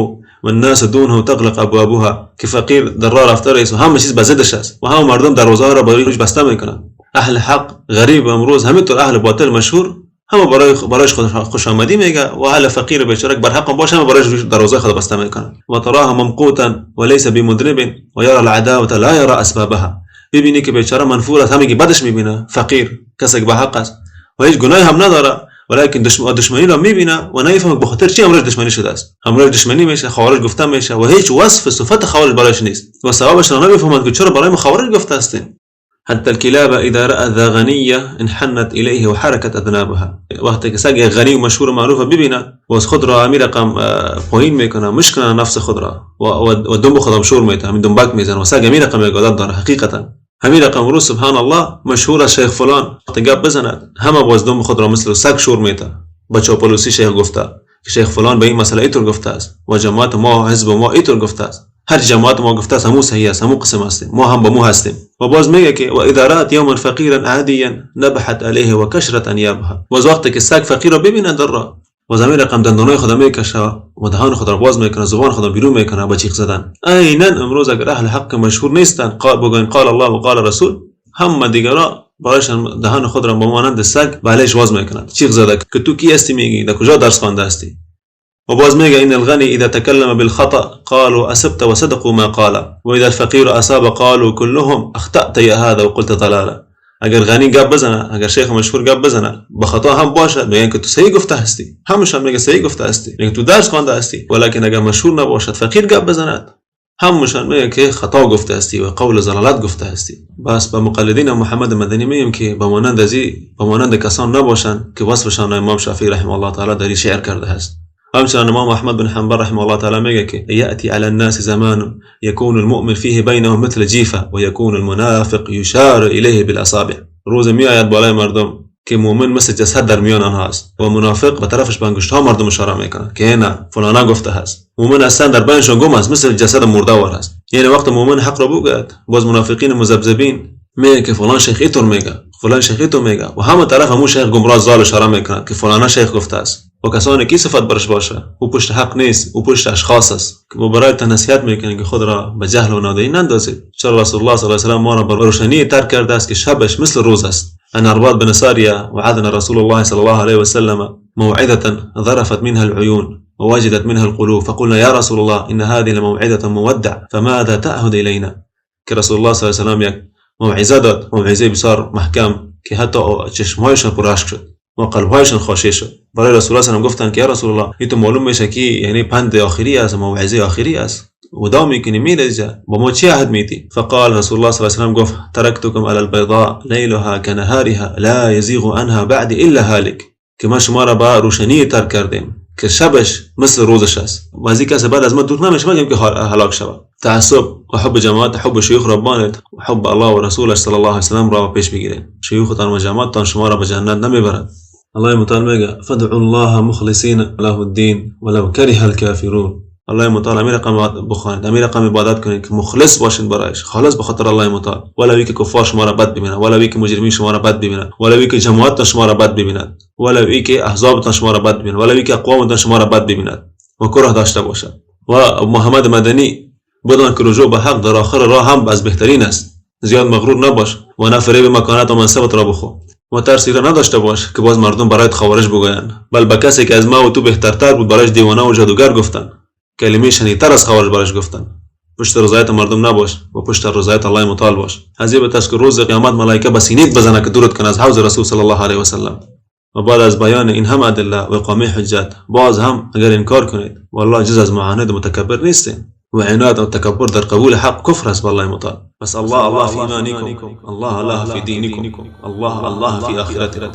والناس دونه تغلق ابوابها، که فقیر در راه رفته است و همه چیز به ضدش است و همه مردم دروازه را برای روش بسته میکنند. اهل حق غریب امروز همینطور اهل باطل مشهور همه برایش خوش آمدی میگه و اهل فقیر بیچاره بر حق باشه همه برایش دروازه خود بسته میکنه. و تراها ممقوتا وليس بمذنب و یرى العداوه لا يرى اسبابها. ببینی که بیچاره منفور است، همه بدش میبینه، فقیر کسی که به حق است و هیچ گناهی هم نداره، ولیکن دشمنی را میبینه و نمیفهمه به خاطر چی امروز دشمنی شده است. امروز دشمنی میشه، خوارج گفته میشه و هیچ وصف صفت خوارج برایش نیست و سببش را نمیفهمند که چرا برای ما خوارج گفته هستیم. حتى الكلاب إذا رأت ذا غنية انحنت إليه وحركت أذنابها. وقتی که سگ غنی و مشهور و معروف ببینه و از خود را امیر رقم پایین میکنه، مشکنه نفس خود را و دنب خود شور میته، همین دنبک میزنه و سگ امیر رقم عادت داره. حقیقتا همین رقم روز سبحان الله مشهور از شیخ فلان وقتی گپ بزند همه باز دنب خود را مثل سگ شور میته. با چاپلوسی شیخ گفته که شیخ فلان به این مسئله اینطور گفته است و جماعت ما حزب ما اینطور گفته است، هر جماعت ما گفته است همو صحیح است، همو قسم هستیم، ما هم با مو هستیم. و باز میگه که و اذا رأت یوما فقیرا عادیا نبحت علیه و کشرت انیابها. باز وقتی که سگ فقیر را ببینه در راه و زمین رقم دندانای خود میکشه و دهان خود را باز میکنه، زبان خود را بیرون میکنه با چیخ زدن. عینا امروز اگر اهل حق مشهور نیستن بگوین قال الله و قال رسول، هم دیگرا برایشان دهان خود را به مانند سگ به باز میکنند، چیخ زده که تو کی هستی میگی، در کجا درس خوانده هستی. و باز میگه ان الغني اذا تكلم بالخطا قالوا اصبت وصدقوا ما قال واذا الفقير اصاب قالوا كلهم اخطأت يا هذا وقلت ضلالا. اگر غنی گپ بزنه، اگر شیخ مشهور گپ بزنه به خطا هم باشد میگن که تو صحیح گفته هستی، همشان میگه صحیح گفته هستی، میگه تو درس خوانده هستی. ولیکن اگر مشهور نباشد فقیر گپ بزند همشان میگه که خطا گفته هستی و قول ضلالت گفته هستی. بس به مقلدین محمد مدنی میگیم که به مانند ازی به مانند کسان نباشند که وصفشان امام شافعی رحمه الله تعالی در این شعر کرده است. همچنان امام احمد بن حنبل رحمه الله تعالی میگه که یأتی علی الناس زمان یکون المؤمن فیه بینهم مثل جیفه و یکون المنافق یشار الیه بالاصابع. روز میآید بالای مردم که مؤمن مثل جسد در میان آنها است و منافق به طرفش به انگشت‌ها مردم اشاره میکنه که نه فلانا گفته هست. مؤمن اصلا در بینشان گم است، مثل جسد مرده وار است. یعنی وقت مؤمن حق را بگوید باز منافقین مذبذبین میگه که فلان شیخ اینطور میگه، فلان شیخ اینطور میگه و همه طرف همون شیخ گمراه زال اشاره میکنه که فلانا شیخ گفته است. و کسانی که صفت برش باشه او پشت حق نیست، او پشت اشخاص است که ما برای نصیحت میکنیم که خود را به جهل و نادانی نندازید. چرا رسول الله صلی الله علیه و سلم ما را بر روشنی ترک کرده است که شبش مثل روز است. ان عرباد بن ساریه وعدنا رسول الله صلی الله علیه و سلم موعظة ذرفت منها العيون ووجدت منها القلوب فقلنا يا رسول الله إن هذه لموعظة مودع فماذا تعهد إلينا. که رسول الله صلی الله علیه و سلم یک موعظه داد، موعظه بسیار محکم که حتی چشمهایشان پر اشک شد و قلبهایشان خاشع شد. برای رسول الله صلی الله علیه و گفتند که یا رسول الله این تو معلوم میشه که یعنی پند آخری است، موعظه آخری است، ودا میکنی میری با ما چی عهد میدی؟ فقال رسول الله صلی الله علیه و سلم گفت ترکتکم علی البیضاء لیلها کنهارها لا یزیغ عنها بعد الا هالک، که ما شما را با روشنی ترک کردیم که شبش مثل روزش است و از این کسی بعد از ما دور نمیشه مگم که هلاک شود. تعصب و حب جماعت، حب شیوخ ربانت و حب الله و رسولش صلی الله علیه و سلم را پیش بگیرید. شیوختان و جماعتتان شما را به جنت نمیبرد. الله متعال میگه فدعوا الله مخلصین له الدین ولو کره الكافرون. الله متعال امیر رقم بخوانید، امیر رقم عبادت کنید که مخلص باشید برایش، خالص به خاطر الله متعال، ولو که کفار شما را بد ببینند، ولو که مجرمین شما را بد ببینند، ولو که جماعت شما را بد ببینند، ولو که احزابتان شما را بد ببینند، ولو که اقوامتان شما را بد ببینند و کره داشته باشد. و محمد مدنی بدان که رجوع به حق در آخر راه هم از بهترین است. زیاد مغرور نباش و نه فریب مکانت و منصبت را بخور و ترسی را نداشته باش که باز مردم برایت خوارج بگویند، بل به کسی که از ما و تو بهترتر بود برایش دیوانه و جادوگر گفتند، کلمه شنیدتر از خوارج برایش گفتند. پشت رضایت مردم نباش و پشت رضایت الله متعال باش. از این بهتر که روز قیامت ملائکه به سینیت بزنه که درود کن از حوض رسول صلی الله علیه و سلم. و بعد از بیان این هم ادله و اقامه حجت باز هم اگر انکار کنید والله جز از معاند متکبر نیستین و عناد و تکبر در قبول حق کفر است بالله متعال. پس الله الله فی ایمانکم، الله الله فی دینکم، الله الله فی آخرتکم.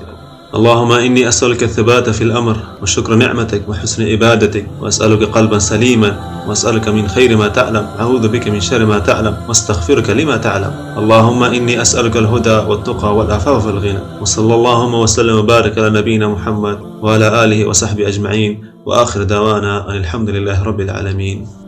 اللهم إني أسألك الثبات في الأمر وشكر نعمتك وحسن عبادتك، وأسألك قلبا سليما، وأسألك من خير ما تعلم، أعوذ بك من شر ما تعلم، واستغفرك لما تعلم. اللهم إني أسألك الهدى والتقى والعفاف والغنى. وصلى اللهم وسلم وبارك على نبينا محمد وعلى آله وصحبه أجمعين، وآخر دعوانا أن الحمد لله رب العالمين.